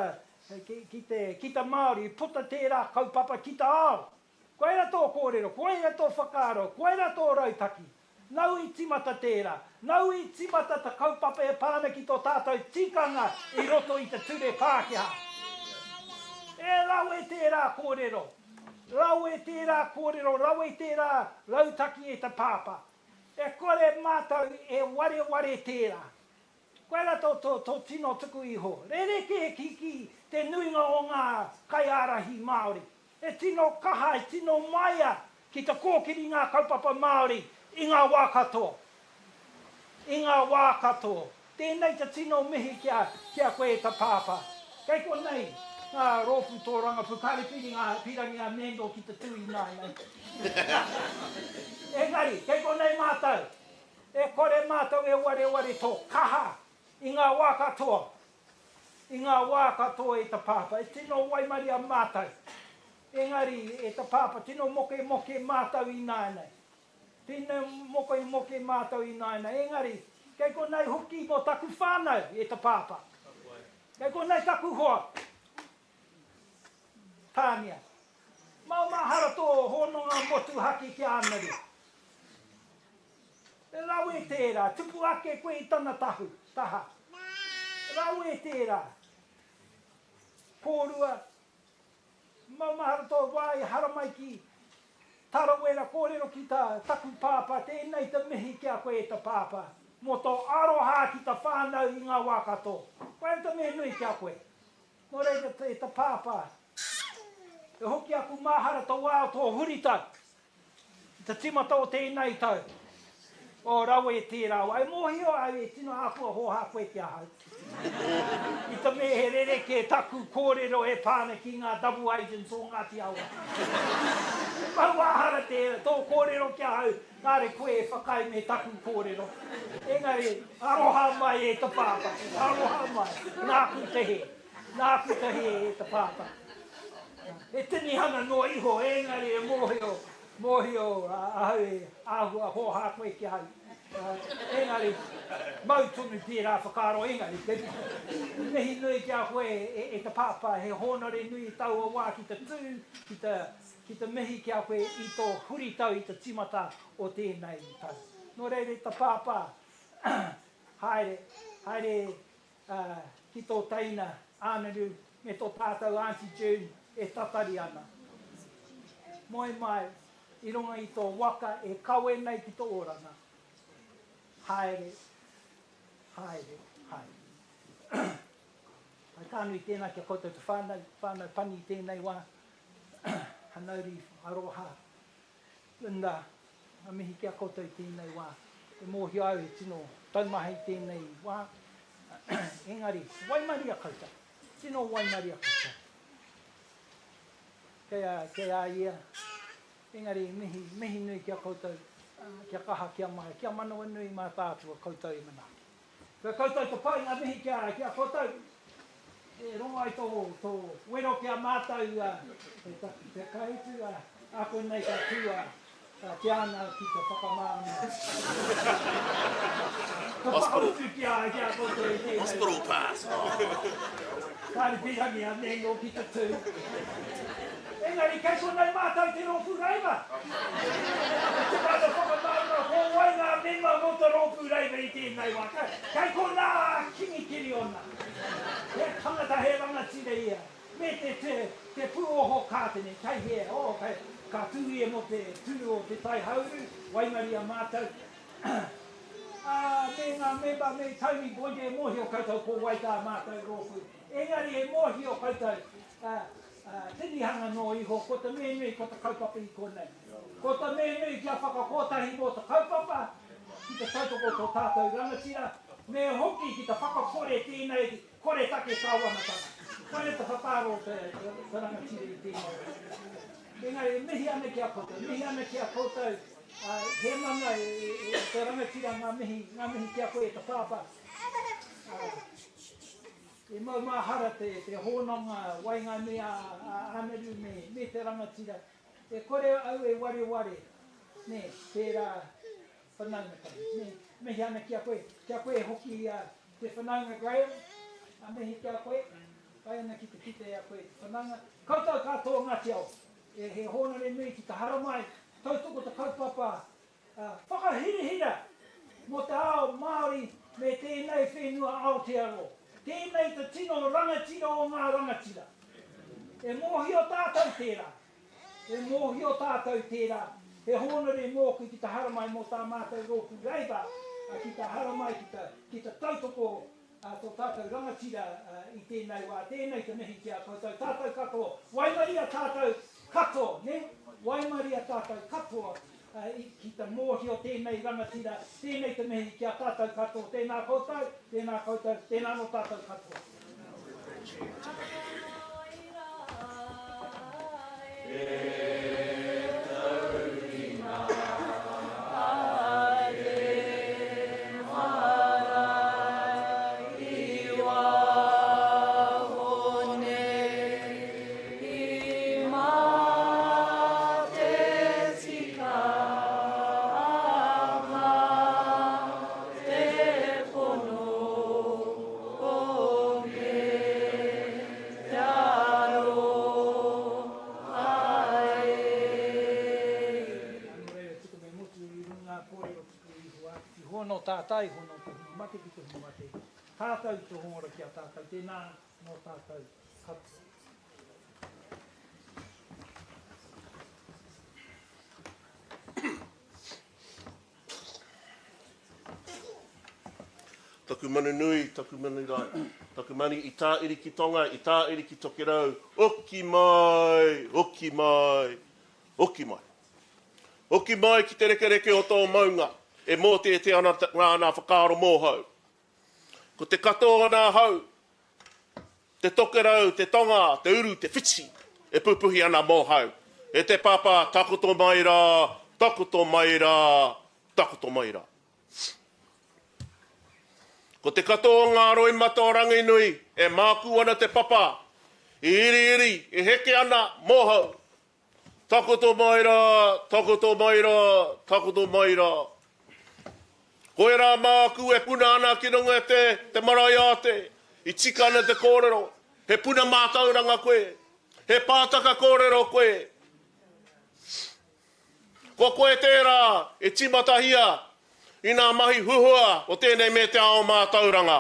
ki, ki te, ki ta Māori, i puta tērā kaupapa ki ta ao. Koira tō kōrero, koira tō whakaaro, koira tō rautaki. Nau i timata tērā. Nau i timata ta kaupapa e pā ana ki tō tātou tikanga i roto i te ture Pākehā. E rawe tērā kōrero. Rawe tērā kōrero, rawe tērā rautaki e te Pāpā. E kore mātou e wareware tērā. Koirā tō, tō, tō tino tuku iho. Rerekē ki, ki te nuinga o ngā kaiārahi Māori. E tino kaha, e tino maia ki te kōkiri ngā kaupapa Māori i ngā wā katoa. I ngā wā katoa. Tēnei te tino mihi ki a, ki a koe e ta Pāpā. Kei konei ngā rōpū tōrangapū, kāre piri ngā, pīrangi a Mendel ki te tū ināianei. Engari, kei konei mātou. E kore mātou e wareware tō kaha i ngā wā katoa. I ngā wā katoa e ta Pāpā, e tino waimaria mātou. Engari, e ta Pāpā, tino mokemoke mātou ināianei. Tino mokemoke mātou ināianei. Engari, kei konei hoki mō taku whānau, e ta Pāpā. Kei konei taku hoa, Tānia. Maumahara tō hononga motuhake ki a Anaru. Rawe tērā, tupu ake koe i tana tahu, taha. Rawe tērā. Kōrua, maumahara tō wā i haramai ki Tarawera kōrero ki tā taku pāpā, tēnei te mihi ki a koe e ta pāpā, mō tō aroha ki ta whānau i ngā wā katoa. Koia te mea nui ki a koe. Nō reira e ta pāpā, e hoki aku mahara tō wā o tō huritau. I te tīmata o tēnei tau, o rawe tērā wā, e mōhio au e tino āhua hōhā koe ki ahau. I te mea he rerekē taku kōrero e pā ana ki ngā double agents o Ngāti Awa. Mauāhara tērā, tō kōrero ki ahau, kāre koe e whakaae me taku kōrero. Engari, aroha mai e te pāpā, aroha mai, nāku te hē. Nāku te hē e te pāpā. He tinihanga noa iho, engari e mōhio, mōhio ahau e āhua hōhā koe ki ahau. Engari, mau tonu tērā whakaaro, engari, te mihi nui ki a koe e te pāpā, he hōnore nui i taua wā ki te tū, ki te, ki te mihi ki a koe i tō huritau i te tīmata o tēnei tau. Nō reira e te pāpā, haere, haere ki tō teina Ānaru me tō tātou Aunty June e tatari ana. Moe mai i runga i tō waka e kawe nei ki tō oranga. Haere, haere, haere. Hai tānui tēnā ki a koutou te whānau, whānau pani i tēnei wā. Hanauri, aroha, Linda, Nga mihi ki a koutou i tēnei wā. E mōhio au he tino taumaha i tēnei wā. Engari, waimaria koutou. Tino waimaria koutou. Kei a, kei a ia. Engari, mihi, mihi nui ki a koutou, kia kaha, kia maia, kia manawanui mātātua koutou i manaaki. Kia koutou te pai nga mihi kia kia koutou e rongo ai to to wero ki a matou te te kahutu a konei ka tu a Tiana ki te whakamarama Ka whakautu ki a ki a koutou i tēnei. Hospital pass. Kāre pirangi a Nengo ki te tū. Engari kei konei mātou te rōpū Reiva. Te whānau whakamārama ko wai ngā mema mō te rōpū Reiva i tēnei wā. Kei konā a Kingi Kiriona. He tangata, he rangatira ia. Me te, te, te pūoho kātene, kei hea, oh, kei, ka tū ia mō te tunu o Te Tai Hauuru, waimaria mātou. Ā, me ngā mema, me Tony Boyd, e mōhio koutou ko wai tā mātou rōpū. Engari e mōhio koutou, ā, ā, tinihanga noa iho, ko te mea nui ko te kaupapa i konei. Ko te mea nui kia whakakotahi mō te kaupapa, ki te tautoko tō tātou rangatira, me hoki ki te whakakore tēnei koretake kāwanatanga. Koia te whakaaro o te, te, te rangatira i tēnei wā. Engari e mihi ana ki a koutou, mihi ana ki a koutou, ā, Hēmana e, e, e te rangatira ngā mihi, ngā mihi ki a koe e te pāpā. Ā, E maumahara te te hononga waenganui a a Anaru me me te rangatira. E kore au e wareware, ne, tērā whanaungatanga, ne. Mihi ana ki a koe, ki a koe hoki a te whanaunga Graham, a mihi ki a koe, pai ana ki te kite i a koe te whanaunga. Koutou katoa Ngāti Awa, e he hōnore nui ki te haramai, tautoko te kaupapa Whakahirahira mō te ao Māori me tēnei whenua Aotearoa. Tēnei te tino rangatira o ngā rangatira. E mōhio tātou tērā. E mōhio tātou tērā. He hōnore mōku ki te haramai mō tā mātou rōpū Labour ki te haramai ki te, ki te tautoko tō tātou rangatira i tēnei wā. Tēnei te mihi ki a koutou, tātou katoa. Waimaria tātou katoa, nē? Waimaria tātou katoa Ki te mōhio tēnei rangatira, tēnei te mihi ki a tātou katoa, tēnā koutou, tēnā koutou, tēnā anō tātou katoa. I mate tika, mate pono, me te aroha e. Nō reira, tuku me motu i runga ngā kōrero tuku iho a ki hono tātai, hono te hunga mate ki te hunga mate, tātou te hongora ki a tātou, tēnā nō tātou katoa. Taku manu nui, taku manu rae, taku mani i tāiri ki Tonga, i tāiri ki Tokerau, oki mai, oki mai, oki mai. Oki mai ki te rekereke o tō maunga, e mōteatea ana ngā whakaaro mōhau. Ko te katoa o nā hau, te tokerau, te tonga, te uru, te whiti, e pupuhi ana mōhau. E te papa, takoto mai rā, takoto mai rā, takoto mai rā. Ko te katoa o ngā roimata o Ranginui e mākū ana te papa, i iriiri, e heke ana mōhou. Takoto mai rā, takoto mai rā, takoto mai rā. Koirā māku e puna ana ki runga i te, te marae āte, i tika ana te kōrero, he puna mātauranga koe, he pātaka kōrero koe. Ko koe tērā e tīmatahia i nā mahi huhua o tēnei me te ao mātauranga.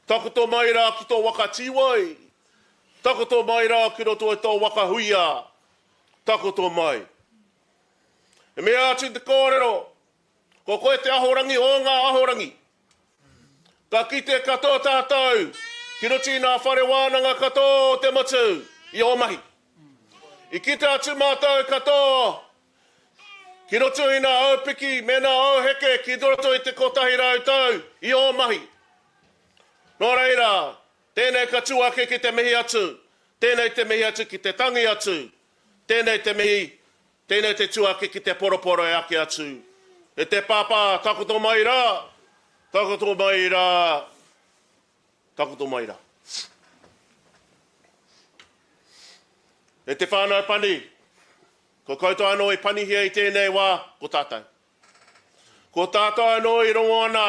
Takoto mai rā ki tō waka tīwai, takoto mai rā ki roto i tō waka huia, takoto mai. E mea atu te kōrero, ko koe te ahorangi o ngā ahorangi. Ka kite katoa tātou ki roto i nā whare wānanga katoa o te motu i ō mahi. I kite atu mātou katoa ki roto i nā aupiki me nā auheke ki roto i te 100 tau i ō mahi. Nō reira, tēnei ka tū ake ki te mihi atu, tēnei te mihi atu ki te tangi atu, tēnei te mihi, tēnei te tū ake ki te poroporo e ake atu. E te pāpā, takoto mai rā, takoto mai rā, Takoto mai ra. E te whānau pani, ko koutou anō i panihia i tēnei wā, ko tātou. Ko tātou anō i rongo ana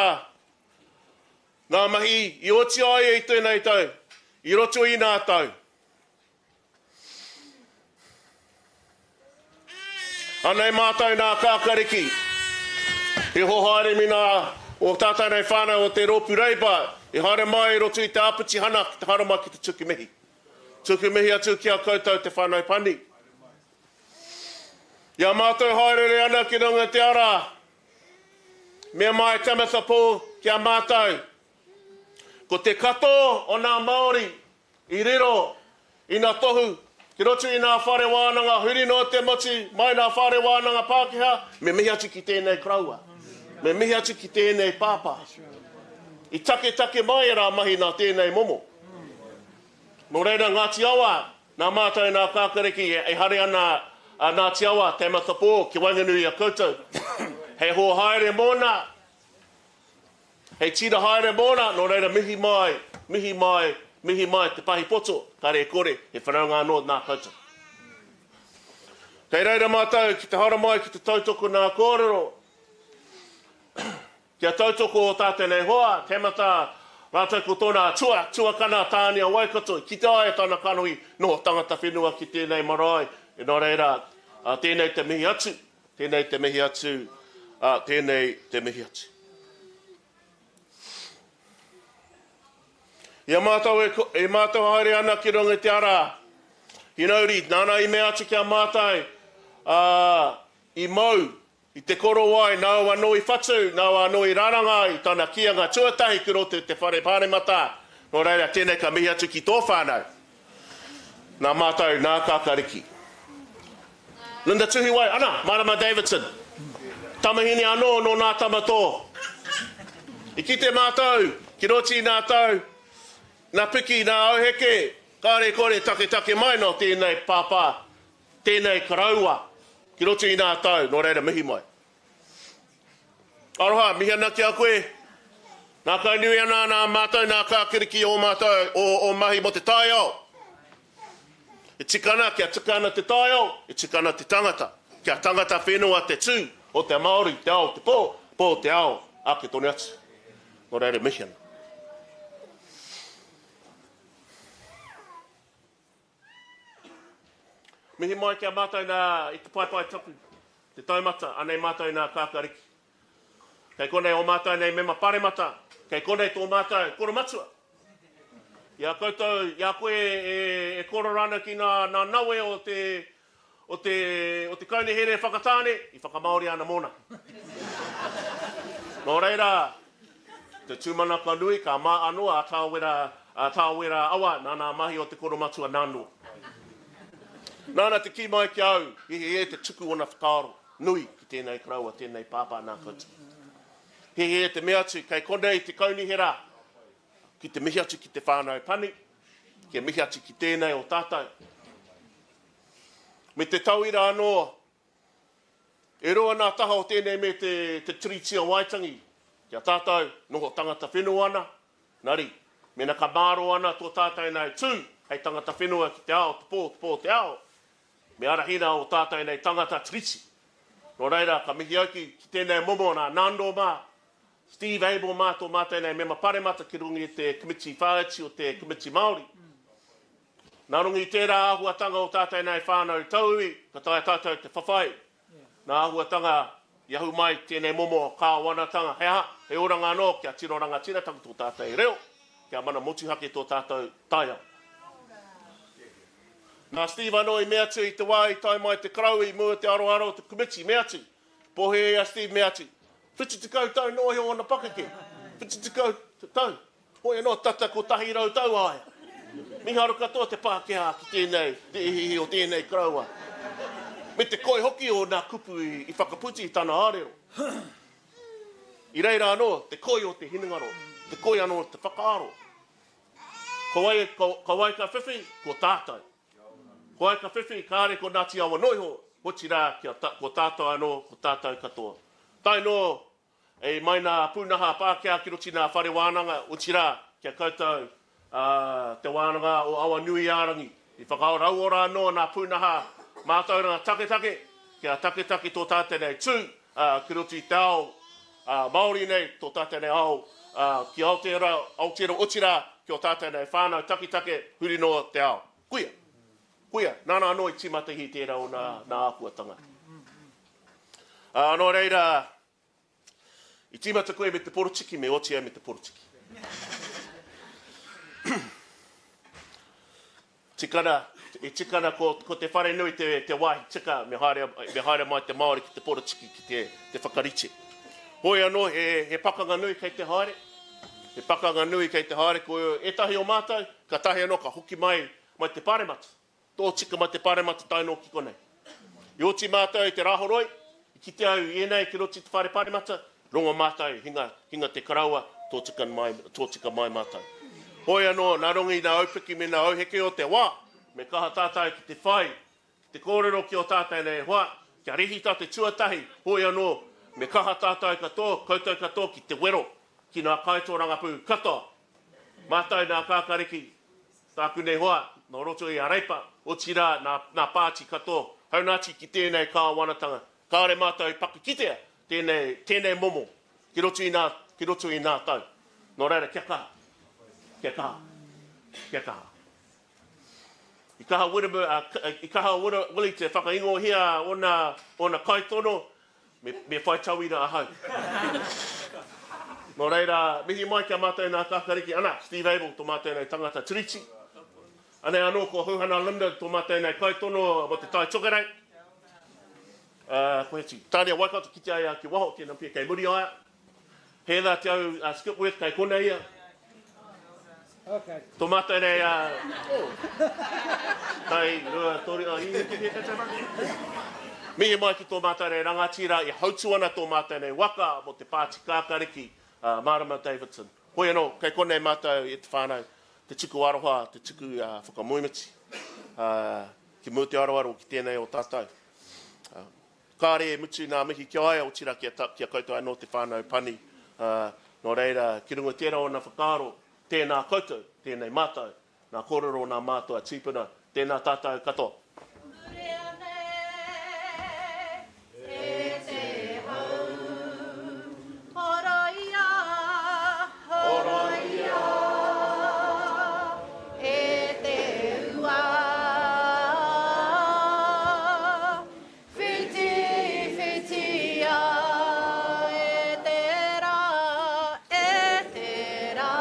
ngā mahi i oti ai i tēnei tau, i roto i nā tau. Anei mātou nā Kākariki, i hohaere me nā o tātou nei whānau o te Rōpū Reipa i haere mai i roto i te āpitihana ki te haere mai ki te tuku mihi. Tuku mihi atu ki a koutou te whānau pani. I a mātou haerere ana ki runga te ara, mea mai Tamatha Paul ki a mātou, ko te katoa o nā Māori I riro i na tohu ki roto i nā whare wānanga huri noa te motu mai nā whare wānanga Pākehā, me mihi atu ki tēnei koroua, me mihi atu ki tēnei pāpā. I taketake mai ērā mahi nā tēnei momo. Nō reira Ngāti Awa, nā mātou nā Kākariki e haere ana a Ngāti Awa, Tamatha Pō, ki waenganui i a koutou. Hei hoa haere mōna, Hei tira haere mōna, nō reira mihi mai, mihi mai, mihi mai te pahi poto, kare e kore, he whanaunga anō nā koutou. Kei reira mātou ki te haramai ki te tautoko nā kōrero, kia tautoko o tātou nei hoa, Tamatha, rātou ko tōna tua, tuakana Tānia Waikato, i kite ai e tana kanohi noho tangata whenua ki tēnei marae, nō reira, tēnei te mihi atu. Tēnei te mihi atu, ā, tēnei te mihi atu. I a mātou e, e mātou haere ana ki runga i te ara, Hinauri, nāna i mea atu ki a mātou, ā, i mau i te korowai, nāu anō i whatu, nāu anō i raranga i tana kīanga tuatahi ki roto i te whare pāremata, nō reira, tēnei ka mihi atu ki tō whānau. Nā mātou, nā Kakariki. Linda Tuhiwai, ana, Marama Davidson. Tamahine anō nō nā tama tō. I kite mātou, ki roti nā tau, nā piki, nā auheke, kāre kore taketake mai nō tēnei pāpā, tēnei koroua, ki roto i nā tau, nō reira mihi mai. Aroha, mihi ana ki a koe. Ngākaunui ana nā mātou nā Kākiriki ō mātou, ō, ō mahi mō te taiao. E tika ana kia tika ana te taiao, e tika ana te tangata. Kia tangata whenua te tū o te Māori, te ao te pō, pō te ao, ake tonu atu. Nō reira, mihi ana. Mihi mai ki a mātou nā i te paepae tapu, te taumata, anei mātou nā Kākariki. Kei konei ō mātou nei mema paremata, kei konei tō mātou koromatua. I a koutou, i a koe e, e kōrero ana ki nā, nā nawe o te, o te, o te kaunihere Whakatāne, i whakamāoria ana mōna. Nō reira, te tūmanako nui, ka mā anō a Tāwera, a Tāwera Awa, nā nā mahi o te koromatua nā noa. Nāna te kī mai ki a au, he hē te tuku ōna whakaaro nui ki tēnei koroua, tēnei pāpā nā koutou. He hē te mea atu, kei konei te kaunihera ki te mihi atu ki te whānau pani, kia mihi atu ki tēnei o tātou. Me te tauira anō, e roa nā taha o tēnei me te, te Tiriti o Waitangi. Ki a tātou, noho tangata whenua ana, engari, mēnā ka mārō ana tō tātou nei tū hei tangata whenua ki te ao, te pō, te pō, te ao, me arahina ō tātou nei tangata Tiriti. Nō reira, ka mihi au ki, ki tēnei momo nā Nando mā, Steve Abel mā tō mātou nei mema paremata ki runga i te Komiti Whāiti o te Komiti Māori. Nā runga i tērā āhuatanga o tātou nei whānau tauiwi, ka taea tātou te whawhai Nā āhuatanga i ahu mai tēnei momo kāwanatanga, he aha, he oranga anō kia tino rangatiratanga tō tātou reo, kia mana motuhake tō tātou taiao. Nā Steve anō i mea atu i te wā i tae mai te Karaua i mua i te aroaro o te komiti, mea atu, pōhēhē a Steve mea atu, 70 tau noa iho ōna pakeke, 70 tau. Hoi anō, tata 100 tau a ia. Miharo katoa te Pākehā ki tēnei, te ihiihi o tēnei koroua. Me te koi hoki o nā kupu i whakaputi i tana ārero. I reira anō, te koi o te hinengaro, te koi anō o te whakaaro. Ko wai, ko, ko wai ka whiwhi? Ko tātou. Ko wai ka whiwhi? Kāre ko Ngāti Awa noa iho, otirā, kia, ko tātou anō, ko tātou katoa. Tae noa I mai nā pūnaha Pākehā ki roto i nā whare wānanga, otirā, ki a koutou, ā, Te Wānanga o Awanuiārangi. I whakarauora anō nā pūnaha mātauranga taketake, kia taketake tō tātou nei tū, ā, ki roto i te ao, ā, Māori nei, tō tātou nei ao, ā, ki Aotearoa, Aotearoa, otirā, ki ō tātou nei whānau taketake huri noa te ao. Kuia! Kuia, nāna anō i tīmata i tērā o nā, nā āhuatanga. Ā, nō reira, i tīmata koe me te porotiki, me oti ai me te porotiki. Tikana, i tikana ko, ko te wharenui te, te wāhi tika me haere, me haere mai te Māori ki te porotiki ki te, te whakarite. Hoi anō, he, he pakanga nui kei te haere, he pakanga nui kei te haere, ko ētahi o mātou, kātahi anō ka hoki mai, mai te paremata. Tōtika mai te paremata tae noa ki konei. I oti mātou i te Rāhoroi, i kite au i ēnei ki roto i te whare paremata, rongo mātou, hinga, hinga te karaua, tōtika mai, tōtika mai mātou. Hoi anō, nā runga i nā aupiki me nā auheke o te wā, me kaha tātou ki te whai, ki te kōrero ki ō tātou nei hoa, kia rehita te tuatahi, hoi anō, me kaha tātou katoa, koutou katoa ki te wero, ki nā kaitōrangapū katoa. Mātou nā Kākariki, Tāku nei hoa, nō roto i a Reipa, otirā, nā, nā pāti katoa, haunati ki tēnei kāwanatanga, kāore mātou i paku kitea tēnei, tēnei momo ki roto i nā, ki roto i nā tau. Nō reira, kia kaha. Kia kaha. Kia kaha. I kaha Wiremu, i kaha Willie te whakaingohia ōna, ōna kaitono, Me, me whai tauira ahau. Nō reira, mihi mai ki a mātou nā Kākariki, ana, Steve Abel, tō mātou nei tangata tiriti. Anei anō ko Huhana Linder, tō mātou nei kaitono mō te Tai Tokerau. Uh, ko atu, Tānia Waikato kitea ia ki waho, tēnā pia kei muri a ia. Heather Te Au uh, Skipworth kei konei ia. Okay. Tō mātou nei a... Oh. Tai, rua, toru, oh, i, i, i, i, Mihi mai ki tō mātou nei rangatira i hautu ana tō mātou nei waka mō te pāti kākariki, uh, Marama Davidson. Hoi anō, kei konei mātou e te whānau, te tuku aroha, te tuku uh, whakamoemiti, uh, ki mua te aroaro ki tēnei o tātou. Uh, Kāre e mutu nā mihi ki a ia, otirā ki a, ki a koutou anō te whānau pani. Ā, nō reira, ki runga i tērā ōna whakaaro, tēnā koutou, tēnei mātou, nā kōrero nā mātua tīpuna, tēnā tātou katoa. Murea nei e te hau, Horoia, horoia, e te ua. Whiti, whitia, e te rā, e te rā.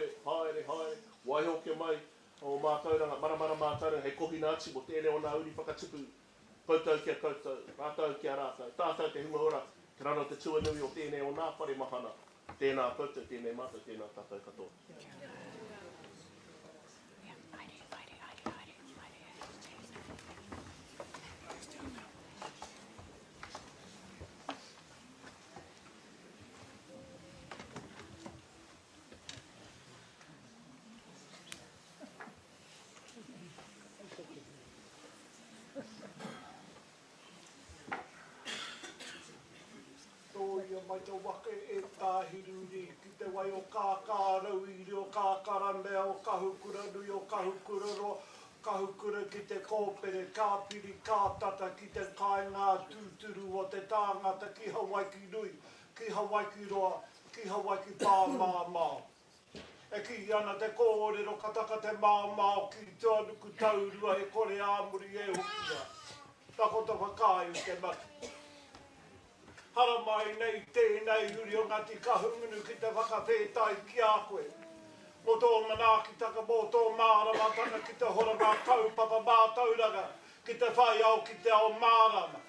Haere, haere, haere, waihokia mai ō mātauranga, maramara mātauranga hei kohina atu mō tēnei o nā uri whakatupu, koutou ki a koutou, rātou ki a rātou, tātou te hunga ora, te rara o te tuanui o tēnei o nā whare mahana, tēnā koutou, tēnei mātou, tēnā tātou katoa. Tōia mai te waka e Tāhiruri ki te wai o Kākārauiri, o Kākaramea, o Kahukuranui, o Kahukuraroa, Kahukura ki te kōpere, ka piri, ka tata ki te kāinga tūturu o te tāngata ki Hawaiki nui, ki Hawaiki roa, ki Hawaiki pāmāmao. E kī ana te kōrero ka taka te maomao ki tuanuku taurua e kore ā muri e hokia. Takoto whakaae i te mahi. Haramai nei tēnei uri o Ngāti Kahungunu ki te whakawhētai ki a koe. Mō tō manaakitanga, mō tō māramatanga ki te hora ngā kaupapa mātauranga, ki te whai ao ki te ao mārama.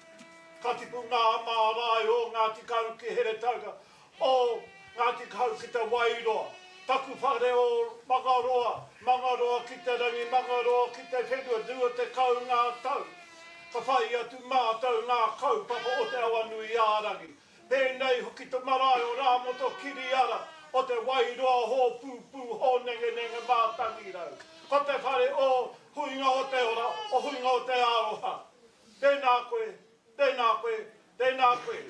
Ka tipu ngā marae o Ngāti Kahu ki Heretaunga, o Ngāti Kahu ki Te Wairoa, taku whare o Mangaroa, Mangaroa ki te rangi, Mangaroa ki te whenua, 20 ngā tau. Ka whai atu mātou ngā kaupapa o Te Awanuiārangi. Pēnei hoki te marae o Rāmoto Kiriara, o Te Wairoa Hōpūpū Hōnengenenge Mātangirau. Ko te whare o Huinga o te Ora, o Huinga o te Aroha. Tēnā koe, tēnā koe, tēnā koe.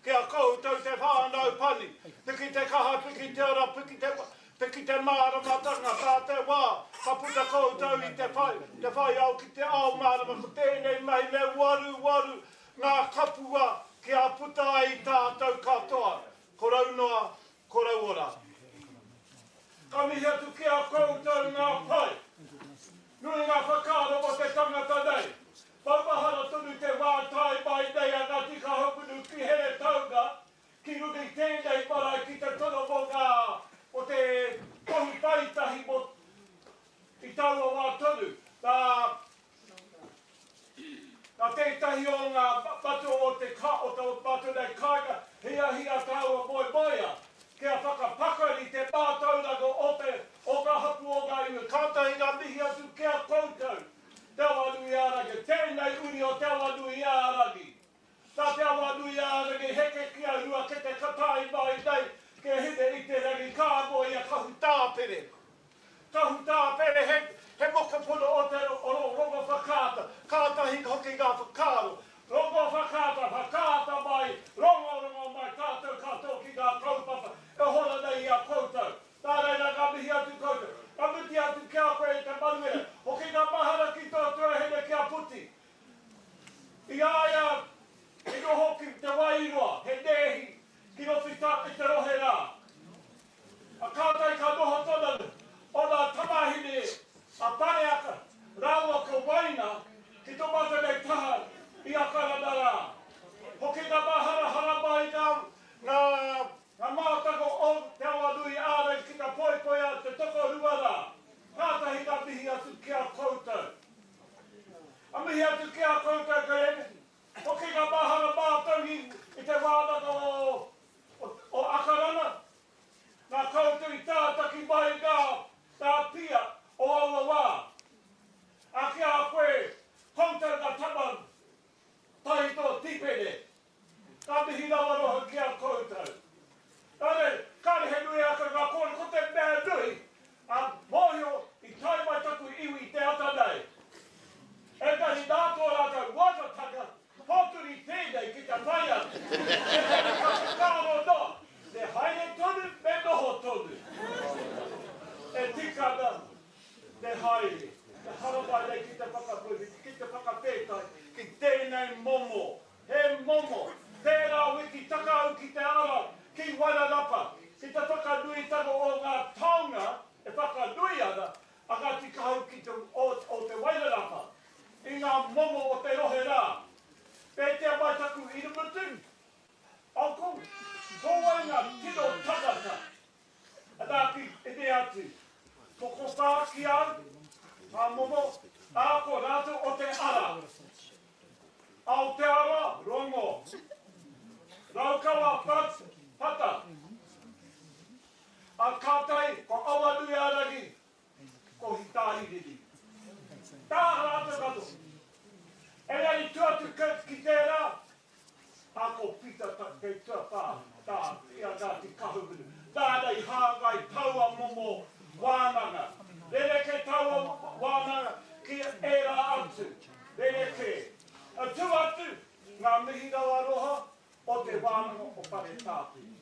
Ki a koutou te whānau pani, piki te kaha, piki te ora, piki te, piki te māramatanga, tā te wā, ka puta koutou i te whai, te whai ao ki te ao mārama, ko tēnei mahi me waruwaru ngā kapua kia puta ai tātou katoa, ko raunoa, ko rauora. Ka mihi atu ki a koutou ngā pai. Nui ngā whakaaro mō te tangata nei. Maumahara tonu te wā tae mai nei a Ngāti Kahungunu ki Heretaunga, ki runga i tēnei marae ki te tono mō ngā, mō te tohu paetahi mō, i taua wā tonu. Nā, nā tētahi o ngā matua o te, o tō mātou nei kāinga, hiahia tāua moemoeā, kia whakapakari te mātauranga o te, o ngā hapū o ngā iwi. Kātahi ka mihi atu ki a koutou. Te Awanuiārangi, tēnei uri o Te Awanuiārangi. Nā Te Awanuiārangi heke ki a Ruakete ka tae mai nei ki a Hine-i-te-rangi ka moe i a Kahutāpere. Kahutāpere he, he mokopuna o te o Rongowhakaata, kātahi hoki ngā whakaaro. Rongowhakaata, whakaata mai, rongorongo mai tātou katoa ki ngā kaupapa e hora nei i a koutou. Nā reira ka mihi atu koutou. Ka miti atu ki a koe e te Manuera. Hoki ngā mahara ki tō tuahine ki a Puti. I a ia i noho ki Te Wairoa, he nēhi ki roto i ta, i te rohe rā. A kātahi ka noho tona, ona tamāhine a Pareaka rāua ko Waina ki tō mātou nei taha i Akarana rā. Hoki ngā mahara haramai ngā, ngā Ngā mātanga o Te Awanui Ārai ki te poipoi a te tokorua rā. Kātahi ka mihi atu ki a koutou. A mihi atu ki a koutou Glenn. Hoki ngā mahara mātou i i te wānanga o o Akarana. Nā koutou i tātaki mai ngā ngā pia o aua wā. A ki a koe koutou ngā tama tahito Tipene. Ka mihi rawa roha ki a koutou. Nā reira, kāre he nui ake ngā kōrero, ko te mea nui, ā, mōhio i tae mai taku iwi i te ata nei. Engari nā tō rātou watatanga, pōturi tēnei ki te whai atu. Engari ka whakaaro noa, me haere tonu, me noho tonu. E tika ana te haere, te haramai nei ki te whakapuhi, ki te whakawhētai, ki tēnei momo He momo. Tērā wiki taka au ki te ara ki Wairarapa ki te whakanuitanga o ngā taonga e whakanui ana a Ngāti Kahu ki te o te Wairarapa i ngā momo o te rohe rā. Pētea mai taku irumutu, uncle, ko wai ngā tino tangata? Ana ki. atu. Tokowhā ki au, ngā momo, ā, ko rātou o te ara. Aotearoa, rongo. Raukawa, pat, pata. A kātahi, ko Awanuiārangi, ko Hitāiriri. Tā rātou katoa. Engari tu atu ki tērā, Ā, ko Pita kei tuawhā, tā, i a Ngāti Kahungunu. Nāna i hāngai taua momo wānanga. Rerekē taua wānanga ki ērā atu. Rerekē. Tū atu ngā mihi rau aroha o te wānanga o Wharetāpiri.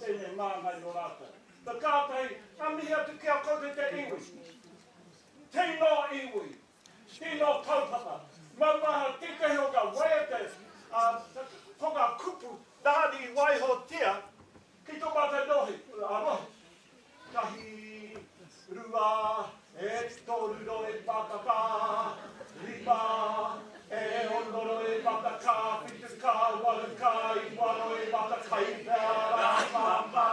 Tēnei māngai nō rātou. Na kātahi, ngā mihi atu ki a koutou te iwi. Tino iwi. Tino kaupapa. Maumaha tētahi o ngā waiata, ā, ko ngā kupu nāna i waihotia ki tō mātou nohi, ā, rohe. Tahi, rua, e toru roe whakawhā, rima, e ono roe whakakā, whitu ka, waru ka, iwa roe whakakai, pea rā, whā, whā.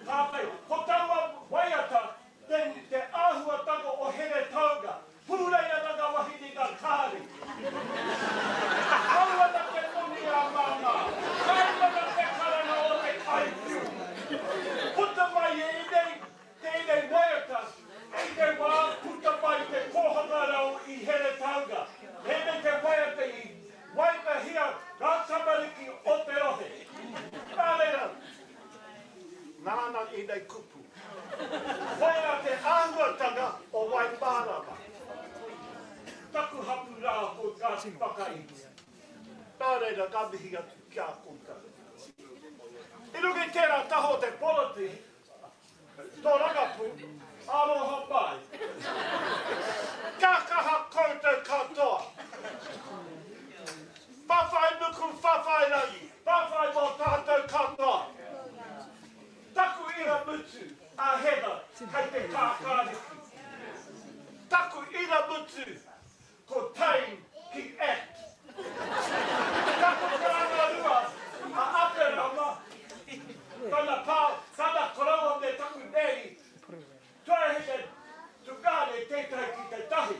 Kātahi, ko taua waiata Te, te āhuatanga o Heretaunga, pūrei ana ngā wahine i ngā kāri. Hau ana te moni a Māmā, kaimana te karanga o te kaiwhiu. Puta mai ēnei, tēnei waiata, i te wā puta mai te kōhanga reo i Heretaunga. Tēnei te waiata i waitahia ngā tamariki o te rohe. Nā reira, nāna ēnei kupu. Koirā te āhuatanga o Waimārama. Taku hapū rā ko Ngāti Whakaiti. Nā reira ka mihi atu ki a koutou. I runga i tērā taha o te poroti, tō rangapū, aroha mai. Kia kaha koutou katoa. Whawhai nuku, whawhai rangi, whawhai mō tātou katoa. Taku iramutu a Heather kei te kākāriki. Taku iramutu ko Tame ki Act. Taku karangarua a Aperama, tana pā, tana koroua me taku nēhi, tuahine, tungāne tētahi ki tētahi.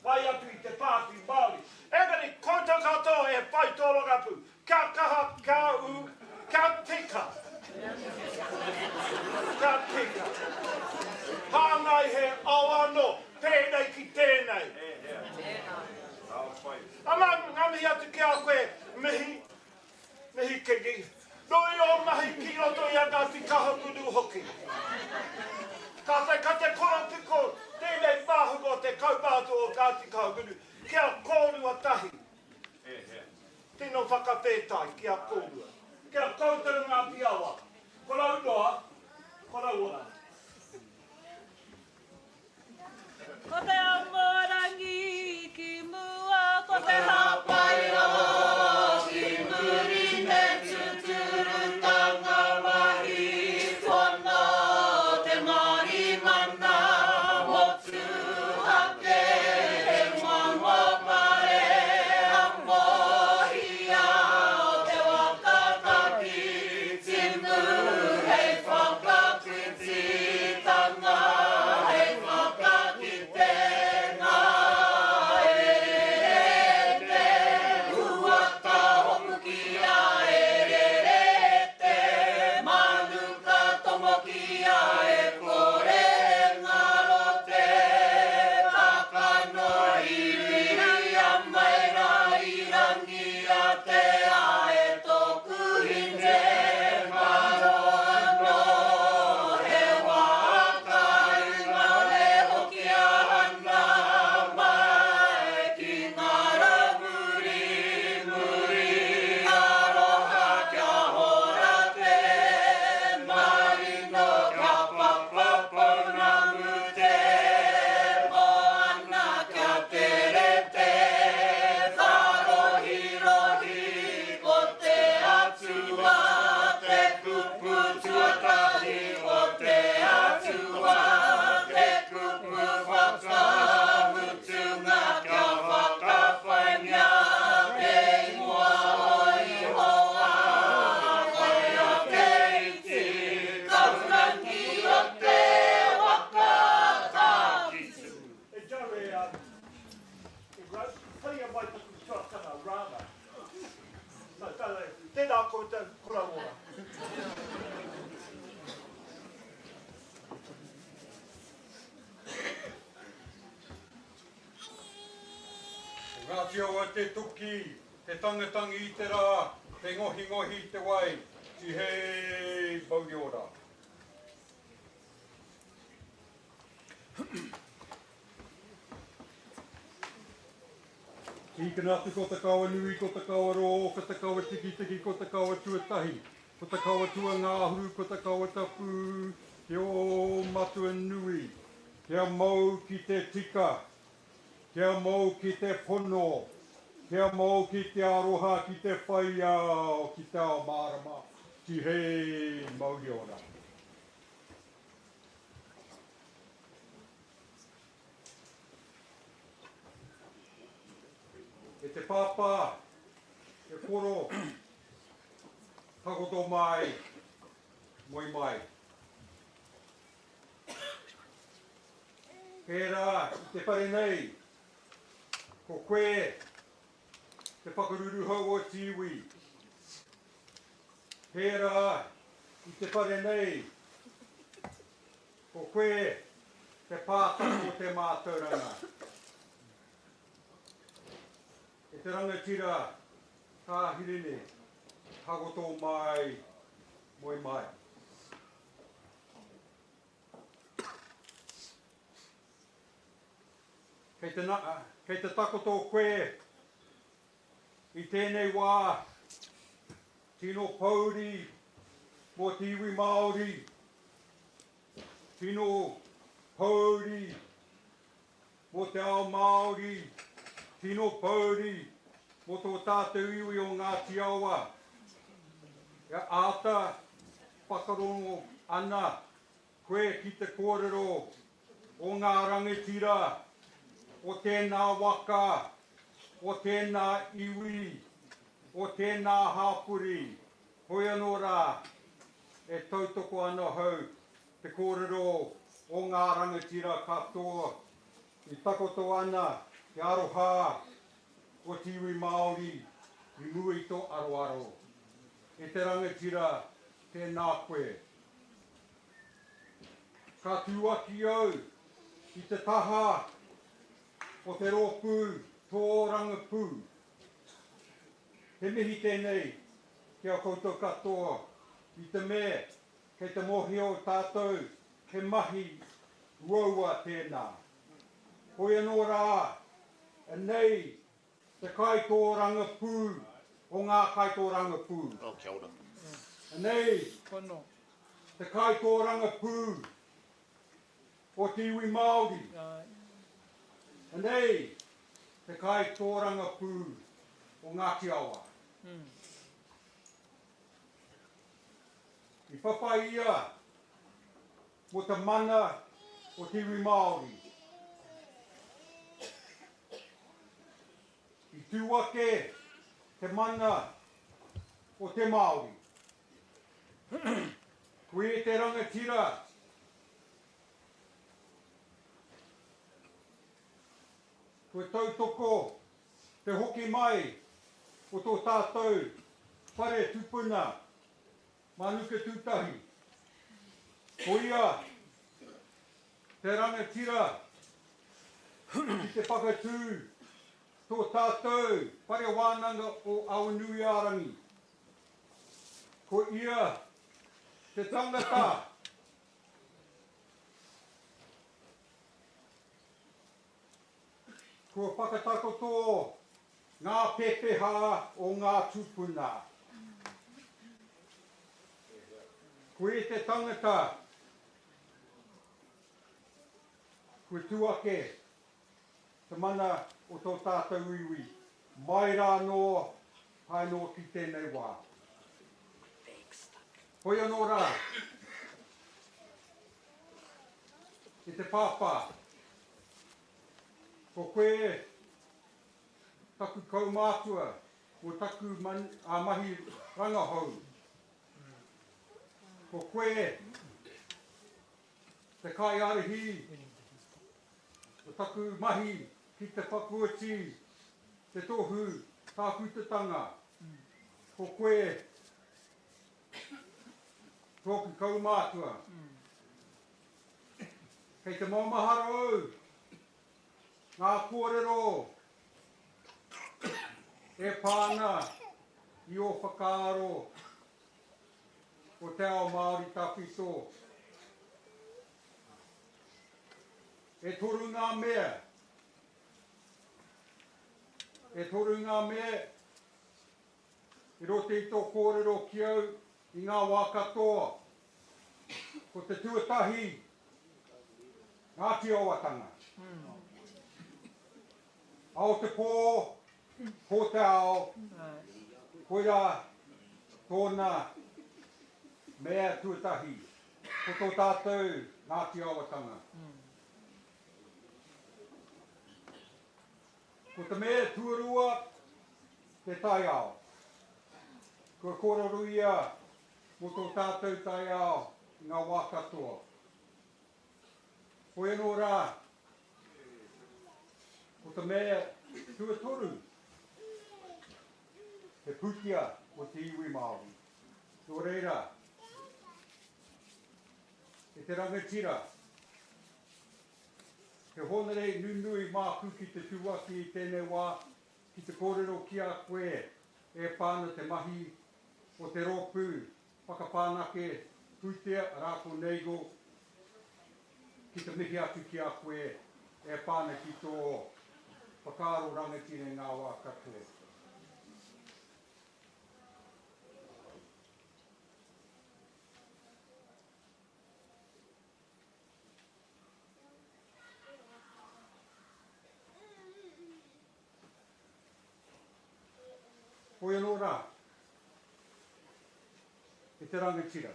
Whai atu i te Pāti Māori. Engari koutou katoa e whai tōrangapū, kia kaha, kia ū, kia tika. Kia tika. Hāngai he ao anō, tēnei ki tēnei. Ana, ngā mihi atu ki a koe, mihi. Mihi Kingi. Nui ō mahi ki roto i a Ngāti Kahungunu hoki. Kātahi ka te koropiko tēnei māhunga o te kaumātua o Ngāti Kahungunu ki a kōrua tahi. Tino whakawhētai ki a kōrua. Ki a koutou Ngāti Awa. Ko Raunoa, ko Rauora. Ko te amorangi ki mua, ko te hapairo ki muri te tuturutanga wahi pono te Māori mana motuhake he momo pare amohia o te waka taki timu hei whakawhiti. Tikanga hei whakakitenga e te huata hopukia e rere te manu ka tomokia e kore ngaro te kakano i riria mai ra i rangi atea e toku hine ngaro anō he wā kāinga e hokia ana mai ki ngā rā muri muri aroha kia hora te marino kia. Ngāti Awa te toki, te tangitangi i te rā, te ngohingohi i te wai, tihei mauri ora. Tīkina atu ko te kawa nui, ko te kawa roa, ko te kawa tikitiki, ko te kawa tuatahi, ko te kawa tuangahuru, ko te kawa tapu, ki ō matua nui, kia mau ki te tika, kia mau ki te pono, kia mau ki te aroha, ki te whai ao, ki te ao mārama, tihei mauri ora. E te pāpā, e koro, takoto mai, moe mai. Pērā i te whare nei, ko koe te whakaruruhau o te iwi. Pērā i te whare nei, Ko koe te pātaka o te mātauranga. E te rangatira Tā Hirini, takoto mai, moe mai. Kei te, kei te takoto koe i tēnei wā tino pouri mō te iwi Māori, tino pouri mō te ao Māori, tino pouri mō tō tātou iwi o Ngāti Awa. E āta whakarongo ana koe ki te kōrero o ngā rangatira o tēnā waka, o tēnā iwi, o tēnā hapori, hoi anō rā, e tautoko ana ahau te kōrero o ngā rangatira katoa i takoto ana te aroha o te iwi Māori i mua i tō aroaro. E te rangatira, tēnā koe. Ka tūaki au i te taha o te rōpū tōrangapū. He mihi tēnei ki a koutou katoa i te mea kei te mōhio tātou he mahi uaua tēnā. Hoi anō rā, anei Te kaitōrangapū o ngā kaitōrangapū. Oh, kia ora. Anei te kaitōrangapū o te iwi Māori. Anei te kaitōrangapū o Ngāti Awa. I whawhai ia mō te mana o te iwi Māori. I tū ake te mana o te Māori. Koe te rangatira Kua tautoko te hoki mai o tō tātou whare tupuna Manuketūtahi. Ko ia te rangatira ki te whakatū tō tātou whare wānanga o Awanuiārangi. Ko ia te tangata kua whakatakoto ngā pepeha o ngā tūpuna. Koe te tangata Kua tū ake te mana o tō tātou iwi mai rā anō tae noa ki tēnei wā. Hoi anō rā, e te pāpā, ko koe taku kaumātua mō taku mahi rangahau. Ko koe Te kaiārahi o taku mahi ki te whakaoti te tohu tākutatanga, ko koe tōku kaumātua. Kei te maumahara au ngā kōrero. E pā ana i ō whakaaro o te ao Māori tawhito. E toru ngā mea. E toru ngā mea i roto i tō kōrero ki au i ngā wā katoa. Ko te tuatahi, Ngāti Awatanga. Ao te pō, pō te ao, koirā tōna mea tuatahi, ko tō tātou Ngāti Awatanga. Ko te mea tuarua, te taiao. Kua kōrero ia mō tō tātou taiao i ngā wā katoa. Hoi anō rā, ko te mea tuatoru, te pūtea o te iwi Māori. Nō reira, e te rangatira, he hōnore nunui māku ki te tū ake i tēnei wā ki te kōrero ki a koe e pā ana te mahi o te rōpū Whakawhanake pūtea, arā ko Nagel, ki te mihi atu ki a koe e pā ana ki tō whakaaro rangatira i ngā wā katoa. Hoi anō rā, e te rangatira,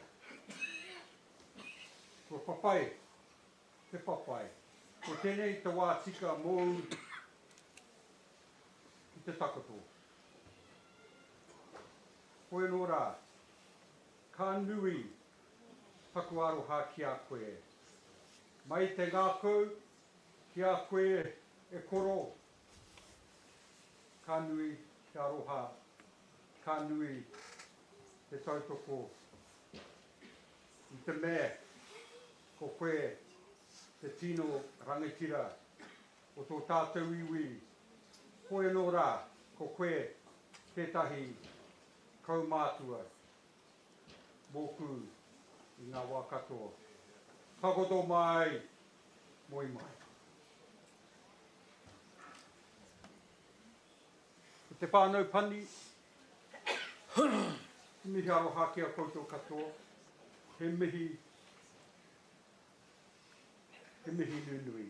kua whawhai te whawhai, ko tēnei te wā tika mōu ki te takoto. Hoi anō rā, ka nui taku aroha ki a koe. Mai te ngākau ki a koe e koro, Ka nui te aroha, ka nui te tautoko i te mea ko koe te tino rangatira o tō tātou iwi, hoi anō rā ko koe tētahi kaumātua mōku i ngā wā katoa. Takoto mai, moe mai. Ko te whānau pani, he mihi aroha ki a koutou katoa, he mihi, he mihi nunui.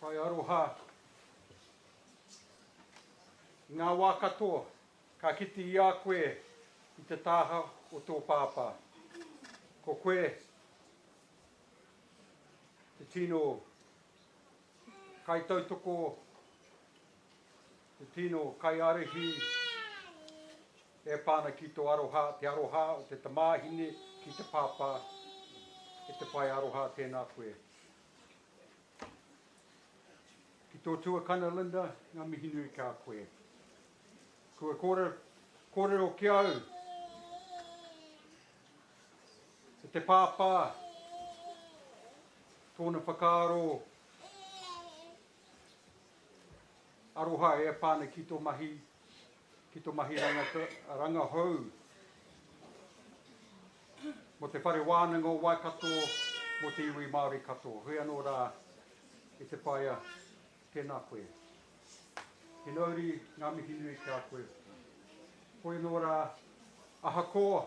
Whai aroha i ngā wā katoa ka kite i a koe i te taha o tō pāpā. Ko koe te tino kaitautoko, te tino kaiārahi e pā ana ki tō aroha, te aroha o te tamāhine ki te pāpā, e te pae aroha tēnā koe. Ki tō tuakana Linda, ngā mihi nui ki a koe. Kua kōrero ki au E te pāpā, tōna whakaaro aroha e pā ana ki tō mahi, ki tō mahi rangahau mō te whare wānanga o Waikato, mō te iwi Māori katoa. Hoi anō rā, e te whaea, tēnā koe. Hinauri, ngā mihi nui ki a koe. Hoi anō rā, ahakoa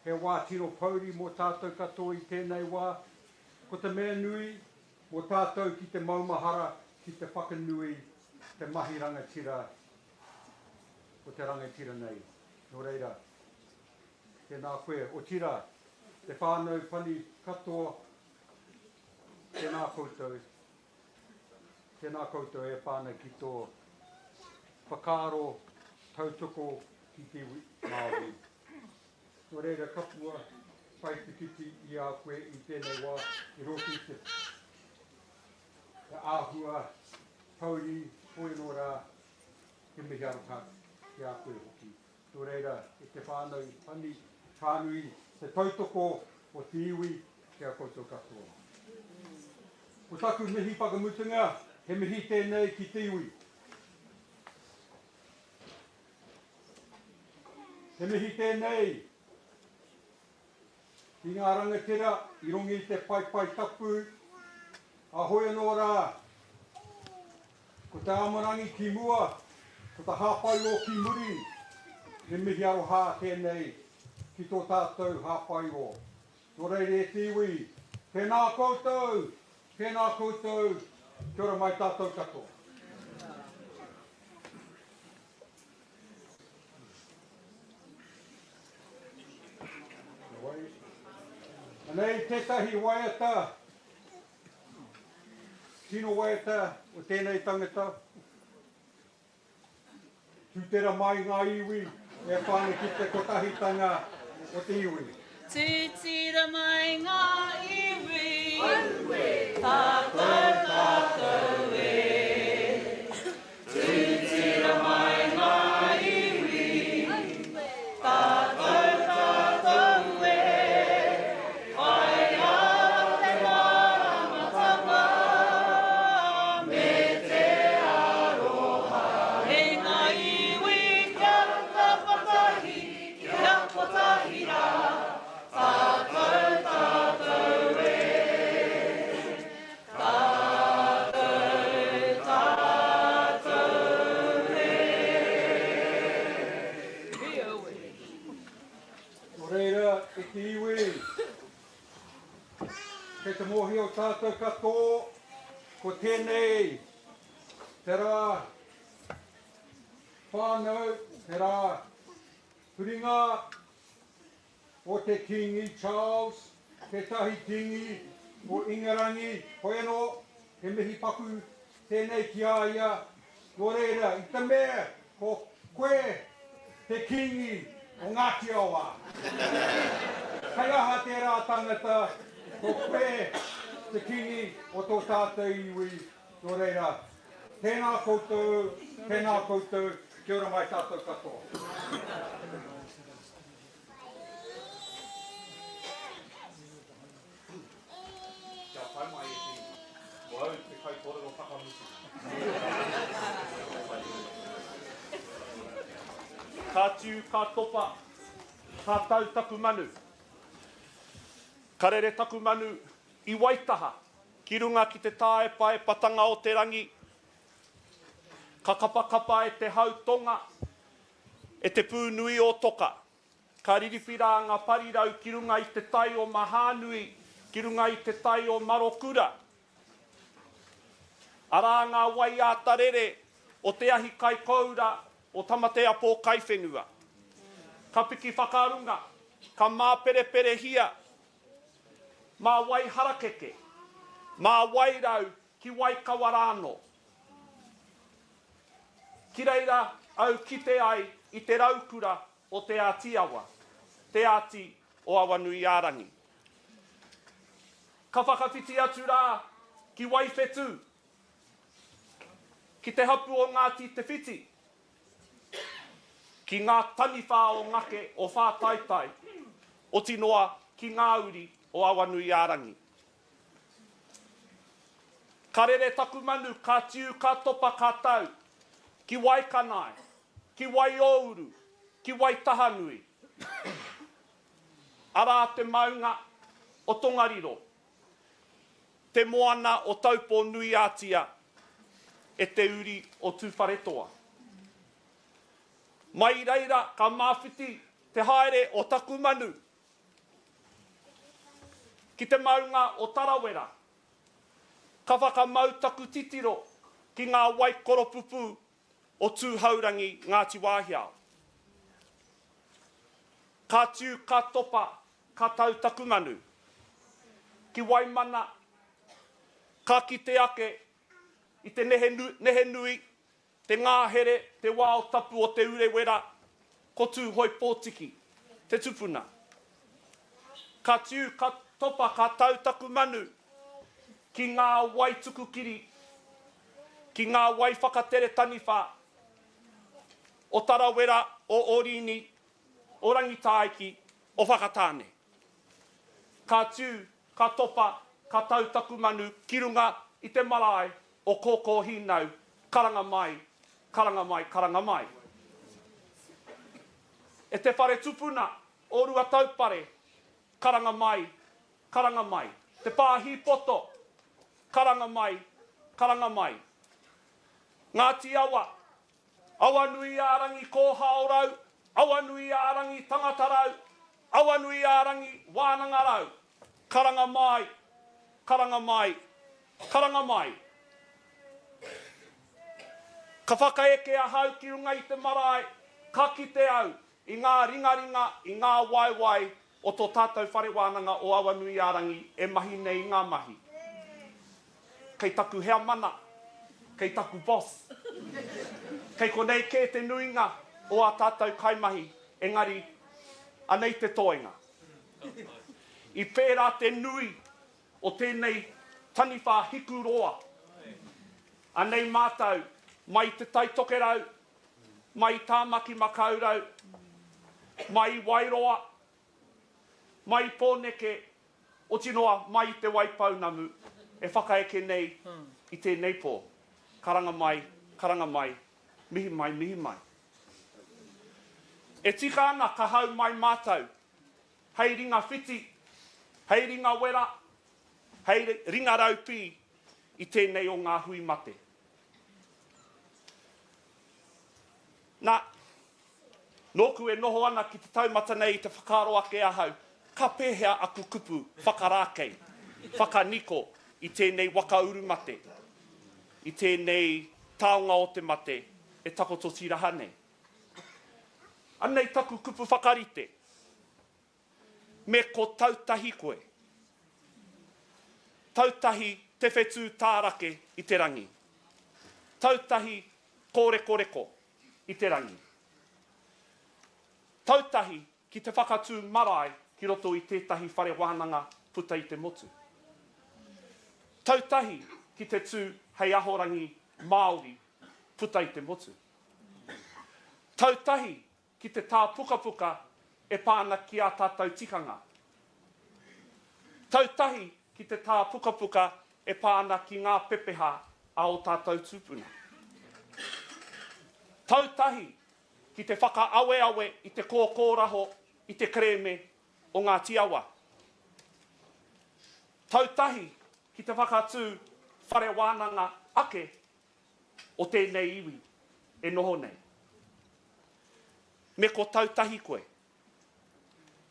He wā tino pouri mō tātou katoa i tēnei wā. Ko te mea nui mō tātou ki te maumahara, ki te whakanui te mahi rangatira o te rangatira nei. Nō reira, tēnā koe. Otirā, te whānau pani katoa, tēnā koutou. Tēnā koutou e pā ana ki tō whakaaro tautoko ki te iwi Māori. Nō reira kapua whai te kiti i a koe i tēnei wā i roto i te āhua pouri hoi anō rā he mihi aroha ki a koe hoki. Nō reira e te whānau pani whānui te tautoko o te iwi ki a koutou katoa. Ko taku mihi whakamutunga. he mihi tēnei ki te iwi. He mihi tēnei ki ngā rangatira i rongi i te paepae tapu, a hoi anō rā, ko te amorangi ki mua, ko te hāpai ō ki muri, he mihi aroha tēnei ki tō tātou hāpai ō. Nō reira e te iwi, tēnā koutou, tēnā koutou, kia ora mai tātou katoa. Anei tētahi waiata, tino waiata o tēnei tangata. Tūtera mai ngā iwi e whana ki te kotahitanga o te iwi. Tūtira mai ngā iwi, tātou tātou e. Tūtira mai ngā iwi, tātou tātou e. Whaia te māramatanga me te aroha. E ngā iwi kia tapatahi, kia kotahi rā, tātou tātou e. Tātou tātou e. Nō reira, e te iwi, kei te mōhio tātou katoa, ko tēnei te rā whānau, te rā huringa o te Kīngi Charles, tētahi Kīngi o Ingarangi, hoi anō, he mihi paku tēnei ki a ia, nō reira, i te mea ko koe te Kīngi o Ngāti Awa, hei aha tērā tangata, ko koe te Kīngi o tō tātou iwi, nō reira, tēnā koutou, tēnā koutou, kia ora mai tātou katoa. Kia pai mai e te iwi. Ko au te kaikōrero whakamutunga. Ka tiu, ka topa, ka tau taku manu. Ka rere taku manu i Waitaha, ki runga ki te tāepaepatanga o te rangi. Ka kapakapa e te hau tonga, e te pū nui o Toka. Ka ririwhi rā ngā parirau ki runga i te tai o Mahānui, ki runga i te tai o Marokura. Arā ngā wai āta rere o te ahi kai koura o Tamatea-pōkai-whenua. Ka piki whakarunga, ka māpereperehia mā Waiharakeke, mā Wairau ki Waikawa rānō. Ki reira au kite ai i te raukura o Te Āti Awa, Te Āti o Awanuiārangi. Ka whakawhiti atu rā ki Waiwhetū, ki te hapū o Ngāti Te Whiti, ki ngā taniwha o Ngake o Whātaitai, oti noa ki ngā uri o Awanuiārangi. Ka rere taku manu, ka tiu, ka topa, ka tau, ki Waikanae, ki Waiōuru, ki Waitahanui. Arā te maunga o Tongariro, te moana o Taupō-nui-ā-Tia e te uri o Tūwharetoa. Mai i reira ka māwhiti te haere o taku manu Ki te maunga o Tarawera. Ka whakamau taku titiro ki ngā wai koropupū o Tūhourangi Ngāti Wāhiao. Ka tiu, ka topa, ka tau taku manu. Ki Waimana, ka kite ake i te nehenui Te ngahere, te wao tapu o Te Urewera, ko Tūhoe Pōtiki, te tupuna. Ka tiu, ka topa, ka tau taku manu ki ngā wai tuku kiri, ki ngā wai whakatere taniwha o Tarawera, o Orini, o Rangitāiki, o Whakatāne. Ka tiu, ka topa, ka tau taku manu ki runga i te marae. o Kōkōhīnau, karanga mai, karanga mai, karanga mai. E te whare tupuna o Ruataupare, karanga mai, karanga mai. Te pā hīpoto, karanga mai, karanga mai. Ngāti Awa, Awanui-ā-rangi kōhao rau, Awanui-ā-rangi tangata rau, Awanui-ā-rangi wānanga rau, karanga mai, karanga mai, karanga mai. Ka whakaeke ahau ki runga i te marae, ka kite au i ngā ringaringa, i ngā waewae o tō tātou whare wānanga o Awanuiārangi e mahi nei i ngā mahi. Kei taku heamana, kei taku boss. Kei konei kē te nuinga o ā tātou kaimahi, engari, anei te toenga. I pērā te nui o tēnei taniwha hiku roa. Anei mātou, mai i Te Tai Tokerau, mai i Tāmaki Makaurau, mai i Wairoa, mai i Pōneke, oti noa mai i Te Waipounamu e whakaeke nei i tēnei pō. Karanga mai, karanga mai, mihi mai, mihi mai. E tika ana ka hau mai mātou hei ringa whiti, hei ringa wera, hei ringa raupī i tēnei o ngā hui mate. Nā, nōku e noho ana ki te taumata nei i te whakaaro ake ahau, ka pēhea aku kupu whakarākei, whakaniko i tēnei waka urumate, i tēnei taonga o te mate e takoto tīraha nei. Anei taku kupu whakarite, Me ko tautahi koe. Tautahi te whetū tārake i te rangi. Tautahi kōrekoreko i te rangi. Tautahi ki te whakatū marae ki roto i tētahi whare wānanga puta i te motu. Tautahi ki te tū hei ahorangi Māori puta i te motu. Tautahi ki te tā pukapuka e pā ana ki ā tātou tikanga. Tau tahi ki te tā pukapuka e pā ana ki ngā pepeha a ō tātou tūpuna. Tau tahi ki te whakaaweawe i te kōkōraho i te kerēme o Ngāti Awa. Tau tahi ki te whakatū whare wānanga ake o tēnei iwi e noho nei. Me ko tautahi koe,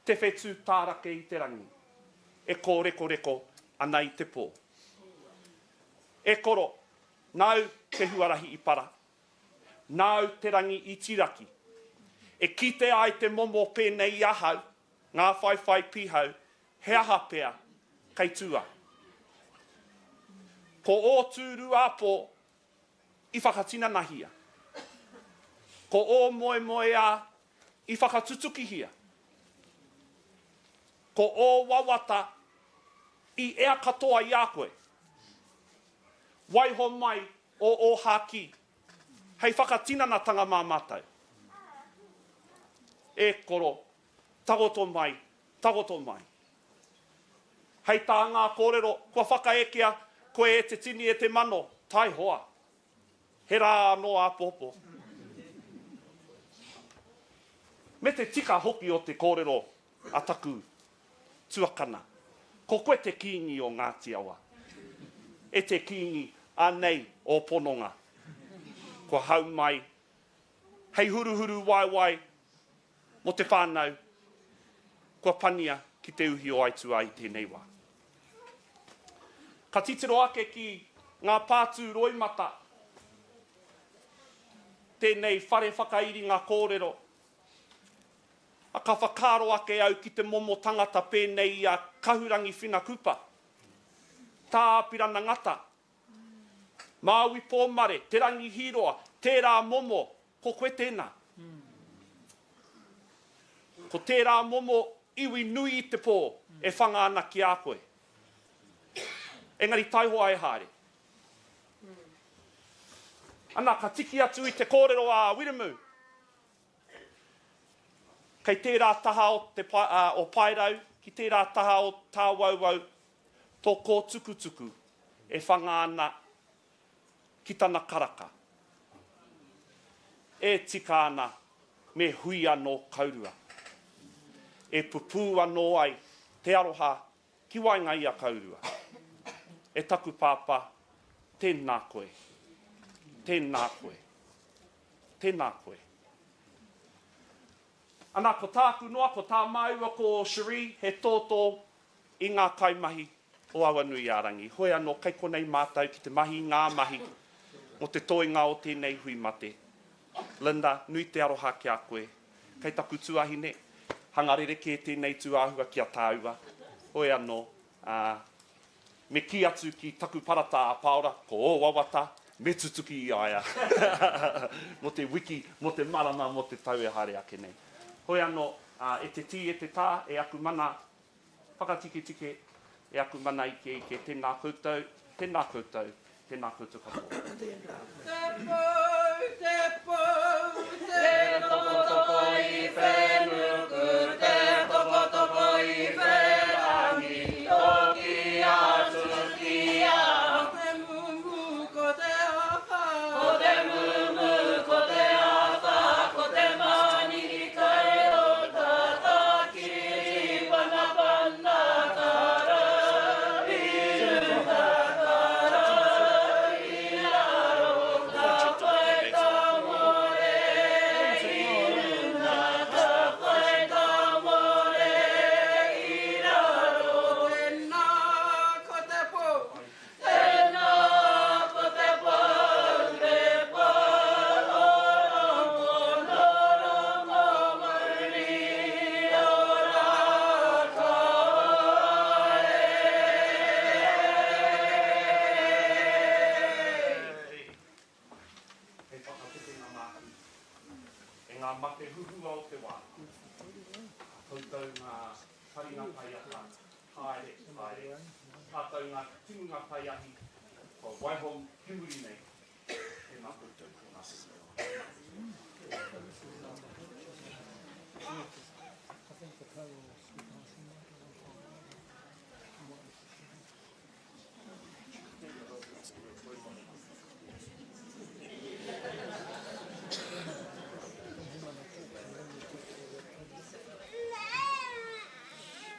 te whetū tārake i te rangi, e kōrekoreko ana i te pō. E koro, nāu te huarahi i para, nāu te rangi i tiraki, e kite ai te momo pēnei i ahau, ngā whaiwhai pīhau, he aha pea kei tua. Ko ō tūruāpō i whakatinanahia. Ko ō moemoeā i whakatutukihia. Ko ō wawata i ea katoa i a koe. Waiho mai ō ōhākī hei whakatinanatanga mā mātou. E koro, takoto mai, takoto mai. Hei tā ngā kōrero, kua whakaekea koe e te tini e te mano, taihoa. He rā anō āpōpō. Me te tika hoki o te kōrero a taku tuakana, ko koe te Kīngi o Ngāti Awa. E te Kīngi, anei ō pononga. Kua hau mai hei huruhuru waewae mō te whānau kua pania ki te uhi o aituā i tēnei wā. Ka titiro ake ki ngā pātū roimata, tēnei whare whakairinga kōrero, a ka whakaaro ake au ki te momo tangata pēnei i a Kahurangi Whina Kupa, Tā Apirana Ngata, Māui Pōmare, Te Rangi Hīroa, tērā momo Ko koe tēnā. Ko tērā momo iwi nui i te pō e whanga ana ki a koe. Engari taihoa e haere. Ana, ka tiki atu i te kōrero a Wiremu. Kei tērā taha o, te, o Paerau, ki tērā taha o Tāwauwau, tō kōtukutuku e whanga ana. ki tana karaka. E tika ana me hui anō kaurua. E pupū anō ai te aroha ki waenga i a kaurua. E taku pāpā, tēnā koe. Tēnā koe. Tēnā koe. Ana, ko tāku noa, ko tā māua ko Cherie, he tōtō i ngā kaimahi o Awanuiārangi. Hoi anō, kei konei mātou ki te mahi i ngā mahi mō te toenga o tēnei hui mate. Linda, nui te aroha ki a koe. Kei taku tuahine, hanga rerekē tēnei tūāhua ki a tāua. Hoi anō, ā, me kī atu ki taku parata a Pāora, ko ō wawata, me tutuki i a ia mō te wiki, mō te marama, mō te tau e haere ake nei. Hoi anō, ā, e te tī, e te tā, e aku mana Whakatiketike, e aku mana ikeike, tēnā koutou, tēnā koutou, tēnā koutou katoa. Te pou, te pou, te tokotoko i whenuku, te tokotoko i wherangi, toki atu ki a. Ko te mumu, ko te awha. Ko te mumu, ko te awha, ko te manihi kai o tataki. Tēnā ko te pou, te pou o rongo, nō rongo mauri ora ka e. Hei whakatetenga māku e ngā mate huhua o te wā, koutou ngā taringa taiapa, Haere, haere. Tātou ngā timunga taiahi kua waiho ki muri nei, tēnā koutou, tēnā koutou.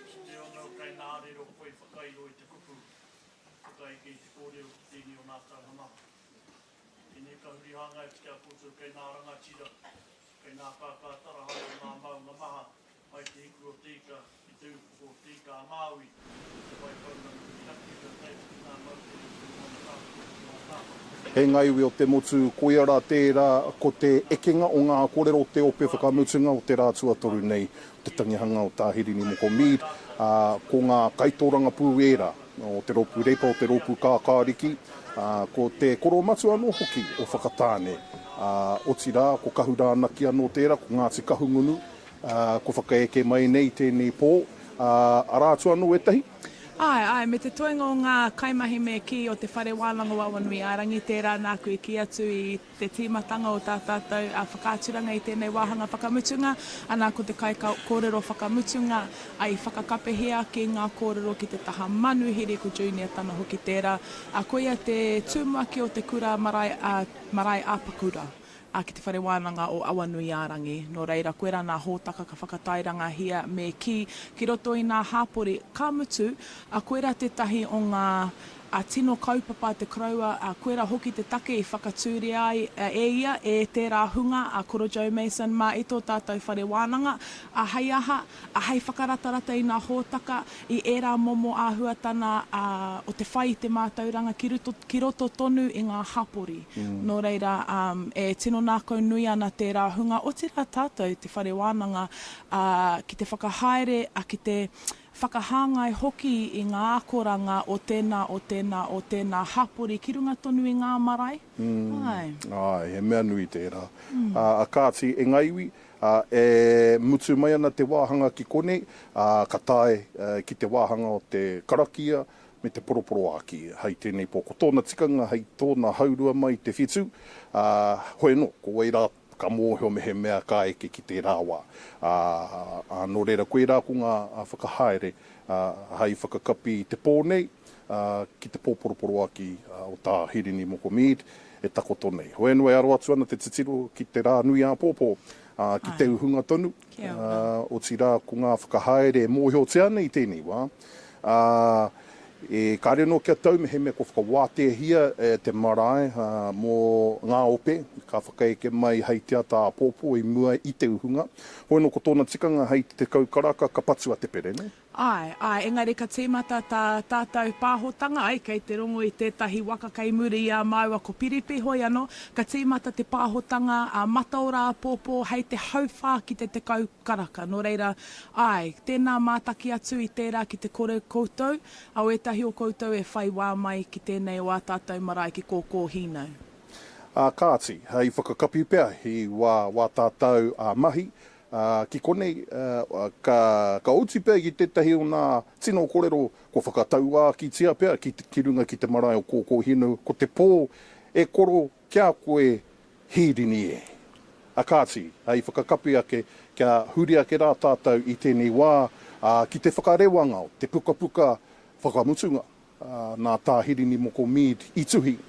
Ki te ono kei nā arero koe whakairo i te kupu, whakaeke i te kōrero ki tēnei o nā taunga maha. Tēnei ka huri hāngai atu ki a koutou kei nā rangatira, kei nā kākā tarahae o nā maunga maha, mai te hiku o te ika ki te upoko o te ika a Māui, ki te Waipounamu ki Rakiura tae atu ki nā moutere o te moana tāpua ki Mātāwaka. E ngā iwi o te motu, koia rā tērā ko te ekenga o ngā kōrero o te ope whakamutunga o te rā tuatoru nei o te tangihanga o Tā Hirini Moko Mead, ā, ko ngā kaitōrangapū ērā o te Rōpū Reipa, o te Rōpū Kākāriki, ā, ko te koromatua anō hoki o Whakatāne, ā, otirā, ko Kahurānaki anō tērā, ko Ngāti Kahungunu, ā, kua whakaeke mai nei tēnei pō, ā, arā atu anō ētahi. Āe, āe, me te toenga o ngā kaimahi me kī o Te Whare Wānanga o Awanuiārangi, tērā nāku i kī atu i te tīmatanga o tā tātou whakaaturanga i tēnei wāhanga whakamutunga, ana ko te kaikōrero whakamutunga i whakakapehia ake ngā kōrero ki te taha manuhiri ko Junior Tana hoki tērā, ā, koia te tumuaki o te kura marae, marae ā-Pakura. ā, ki Te Whare Wānanga o Awanuiārangi. Nō reira, koirā nā hōtaka ka whakatairangahia me kī, ki roto i nā hāpori, ka mutu, ā, koirā tētahi o ngā, ā, tino kaupapa a te koroua, ā, koirā hoki te take i whakatūria ai e ia, e tērā hunga, a Koro Joe Mason mā i tō tātou whare wānanga, ā, hei aha, ā, hei whakaratarata i nā hōtaka, i ērā momo āhuatana, ā, o te whai i te mātauranga ki roto, ki roto tonu i ngā hapori. Nō reira, ā, e tino nākau nui ana tērā hunga, otirā tātou, te whare wānanga, ā, ki te whakahaere, ā, ki te whakahāngai hoki i ngā akoranga o tēnā, o tēnā, o tēnā hapori ki runga tonu i ngā marae. Āe. Āe, he mea nui tērā. Ā, kāti, e ngā iwi, ā, e mutu mai ana te wāhanga ki konei, ā, ka tae ki te wāhanga o te karakia, me te poroporoākī hei tēnei pō. Ko tōna tikanga hei tōna haurua mai te whitu, ā, hoi anō, ko wai rā ka mōhio mehemea ka eke ki tērā wā. Ā, ā, nō reira, koirā ko ngā whakahaere, ā, hei whakakapi i te pō nei, ā, ki te pō poroporoākī o Tā Hirini Moko Mead. e takoto nei. Hoi anō e aro atu ana te titiro ki te rā nui āpōpō, ā, ki te uhunga tonu, ā, otirā ko ngā whakahaere e mōhiotia ana i tēnei wā, ā, e kāre anō kia tau mehemea kua whakawāteahia te marae mō ngā ope ka whakaeke mai hei te ata āpōpō i mua i te uhunga. Hoi anō ko tōna tikanga hei te 10 karaka ka patua te pere, nē? Āe, āe, engari ka tīmata tā tātou pāhotanga, ai, kei te rongo i tētahi waka kei muri i a māua ko Piripi, hoi anō, ka tīmata te pāhotanga a Mataora āpōpō hei te hauwhā ki te 10 karaka. Nō reira, āe, tēnā mātaki atu i tērā ki te kore koutou, a o ētahi o koutou e whai wā mai ki tēnei o ā tātou marae ki Kōkōhīnau. Ā kāti, hei whakakapi pea i wā, wā tātou mahi, Ā, ki konei, ka, ka oti pea ki tētahi o nā tino korero kua whakatauākītia pea ki, ki runga ki te marae o Kōkōhinu, ko te pō e koro ki a koe hīrini e. A kāti, i whakakapi ake kia huri ake rā tātou i tēnei wā, ā, ki te whakarewanga o te pukapuka whakamutunga, ā, nā Tā Hirini Moko Mead i tuhi,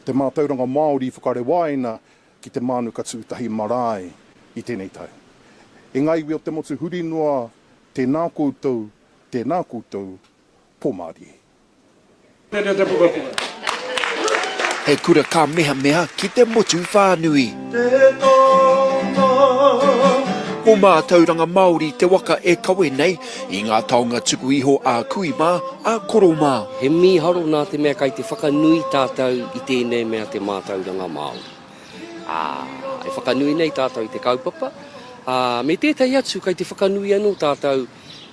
te mātauranga Māori i whakarewaina ki te Mānuka Tūtahi marae i tēnei tau. E ngā iwi o te motu huri noa, tēnā koutou, tēnā koutou, pōmārie. Tēnei te pukapuka. He kura kāmehameha ki te motu whānui. Te taonga. Ko Mātauranga Māori te waka e kawe nei i ngā taonga tuku iho a kui mā, a koro mā. He mīharo nā te mea kai te whakanui tātou i tēnei mea te mātauranga Māori. Ā, e whakanui nei tātou i te kaupapa, ā, me tētahi atu kai te whakanui anō tātou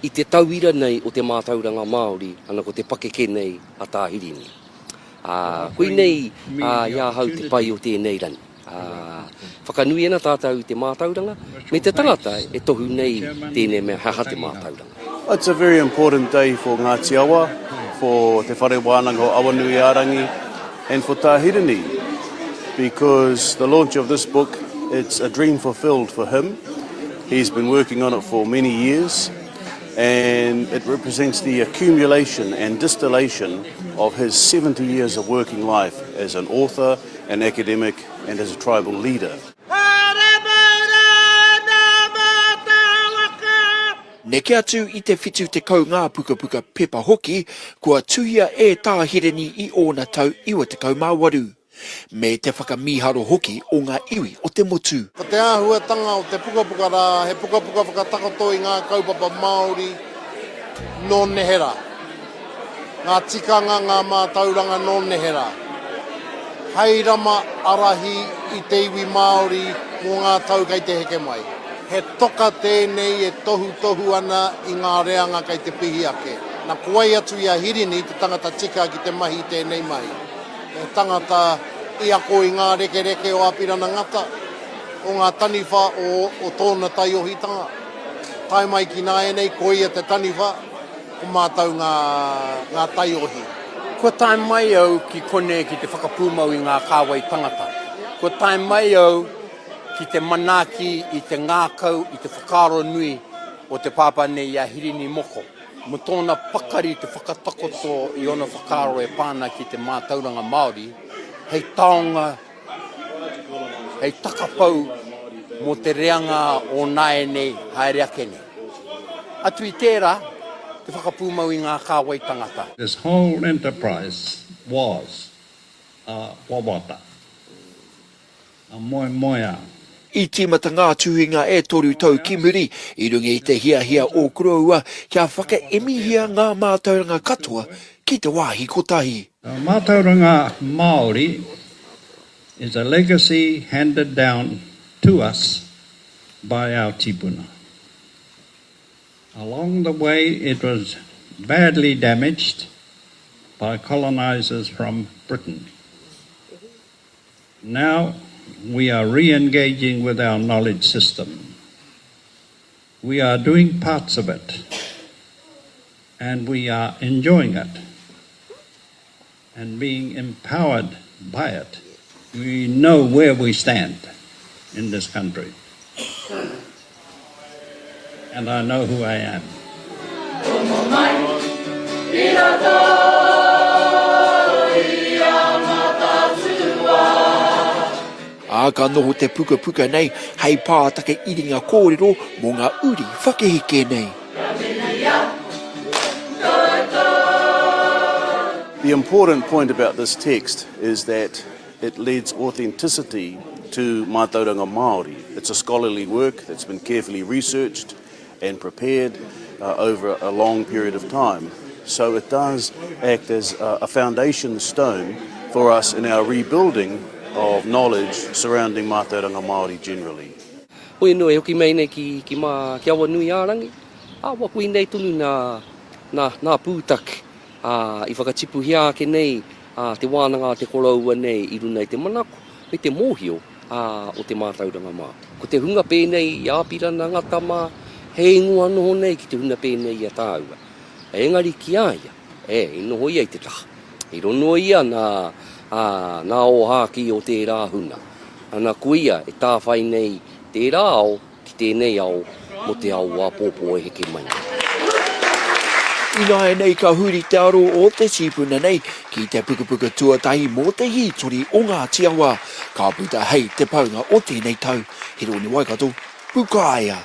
i te tauira nei o te mātauranga Māori, ana ko te pakeke nei a Tā Hirini. Ā, koinei ā, i ahau te pai o tēnei rangi. Ā, whakanui ana tātou i te mātauranga me te tangata e tohu nei tēnei mea he aha te mātauranga. It's a very important day for Ngāti Awa, for Te Whare Wānanga o Awanuiārangi and for Tā Hirini because the launch of this book, it's a dream fulfilled for him. He's been working on it for many years and it represents the accumulation and distillation of his 70 years of working life as an author, an academic and as a tribal leader. Neke atu i te 70 ngā pukapuka pepa hoki kua tuhia e Tā Hirini i ōna tau 98. Me te whakamīharo hoki o ngā iwi o te motu. Ko te āhuatanga o te pukapuka rā, he pukapuka whakatakoto i ngā kaupapa Māori nō neherā. Ngā tikanga, ngā mātauranga nō neherā. Hei rama arahi i te iwi Māori mō ngā tau kei te heke mai. He toka tēnei e tohutohu ana i ngā reanga kei te pihi ake. Na ko wai atu i a Hirini te tangata tika ki te mahi i tēnei mahi. He tangata i ako i ngā rekereke o Apirana Ngata, o ngā taniwha o o tōna taiohitanga. Tae mai ki nāianei ko ia te taniwha. Ko mātou ngā, ngā taiohi. Kua tae mai au ki konei ki te whakapūmau i ngā kāwai tangata. Kua tae mai au ki te manaaki i te ngākau, i te whakaaro nui o te pāpā nei i a Hirini Moko, mō tōna pakari te whakatakoto i ōna whakaaro e pā ana ki te mātauranga Māori hei taonga hei takapau mō te reanga o nāianei haere ake nei. Atu i tērā, te whakapūmau i ngā kāwai tangata. This whole enterprise was a wawata, a moemoeā. I tīmata ngā tuhinga e toru tau ki muri, i runga i te hiahia o Koroua kia whakaemihia ngā mātauranga katoa ki te wāhi kotahi. Mātauranga Māori is a legacy handed down to us by our tipuna. Along the way it was badly damaged by colonisers from Britain. Now we are re-engaging with our knowledge system. We are doing parts of it and we are enjoying it and being empowered by it. We know where we stand in this country. And I know who I am. Ā, ka noho te pukapuka nei hei pātaka iringa kōrero mō ngā uri whakaheke nei. The important point about this text is that it lends authenticity to mātauranga Māori. It's a scholarly work that's been carefully researched and prepared uh, over a long period of time. So it does act as a, a foundation stone for us in our rebuilding of knowledge surrounding mātauranga Māori generally. Hoi anō e hoki mai nei ki, ki, mā, ki Awanuiārangi, ā, wa koinei tonu nā, nā, nā pūtake, ā, i whakatipuhia ake nei, ā, te wānanga a te koroua nei i runa i te manako me te mōhio, ā, o te mātauranga Māori. Ko te hunga pēnei i a Apirana Ngata mā, he ingoa noho nei ki te huna pēnei i a tāua. Engari ki a ia, e, i noho ia i te taha. I rono ia nā, ā, nā ōhākī o tērā huna. Ana ko ia e tāwhai nei tērā ao ki tēnei ao mō te ao āpōpō e heke mai nei. Ināianei ka huri te aro o te tīpuna nei ki te pukapuka tuatahi mō te hītori o Ngāti Awa, ka puta hei te paunga o tēnei tau. Hironi Waikato, Pukaea.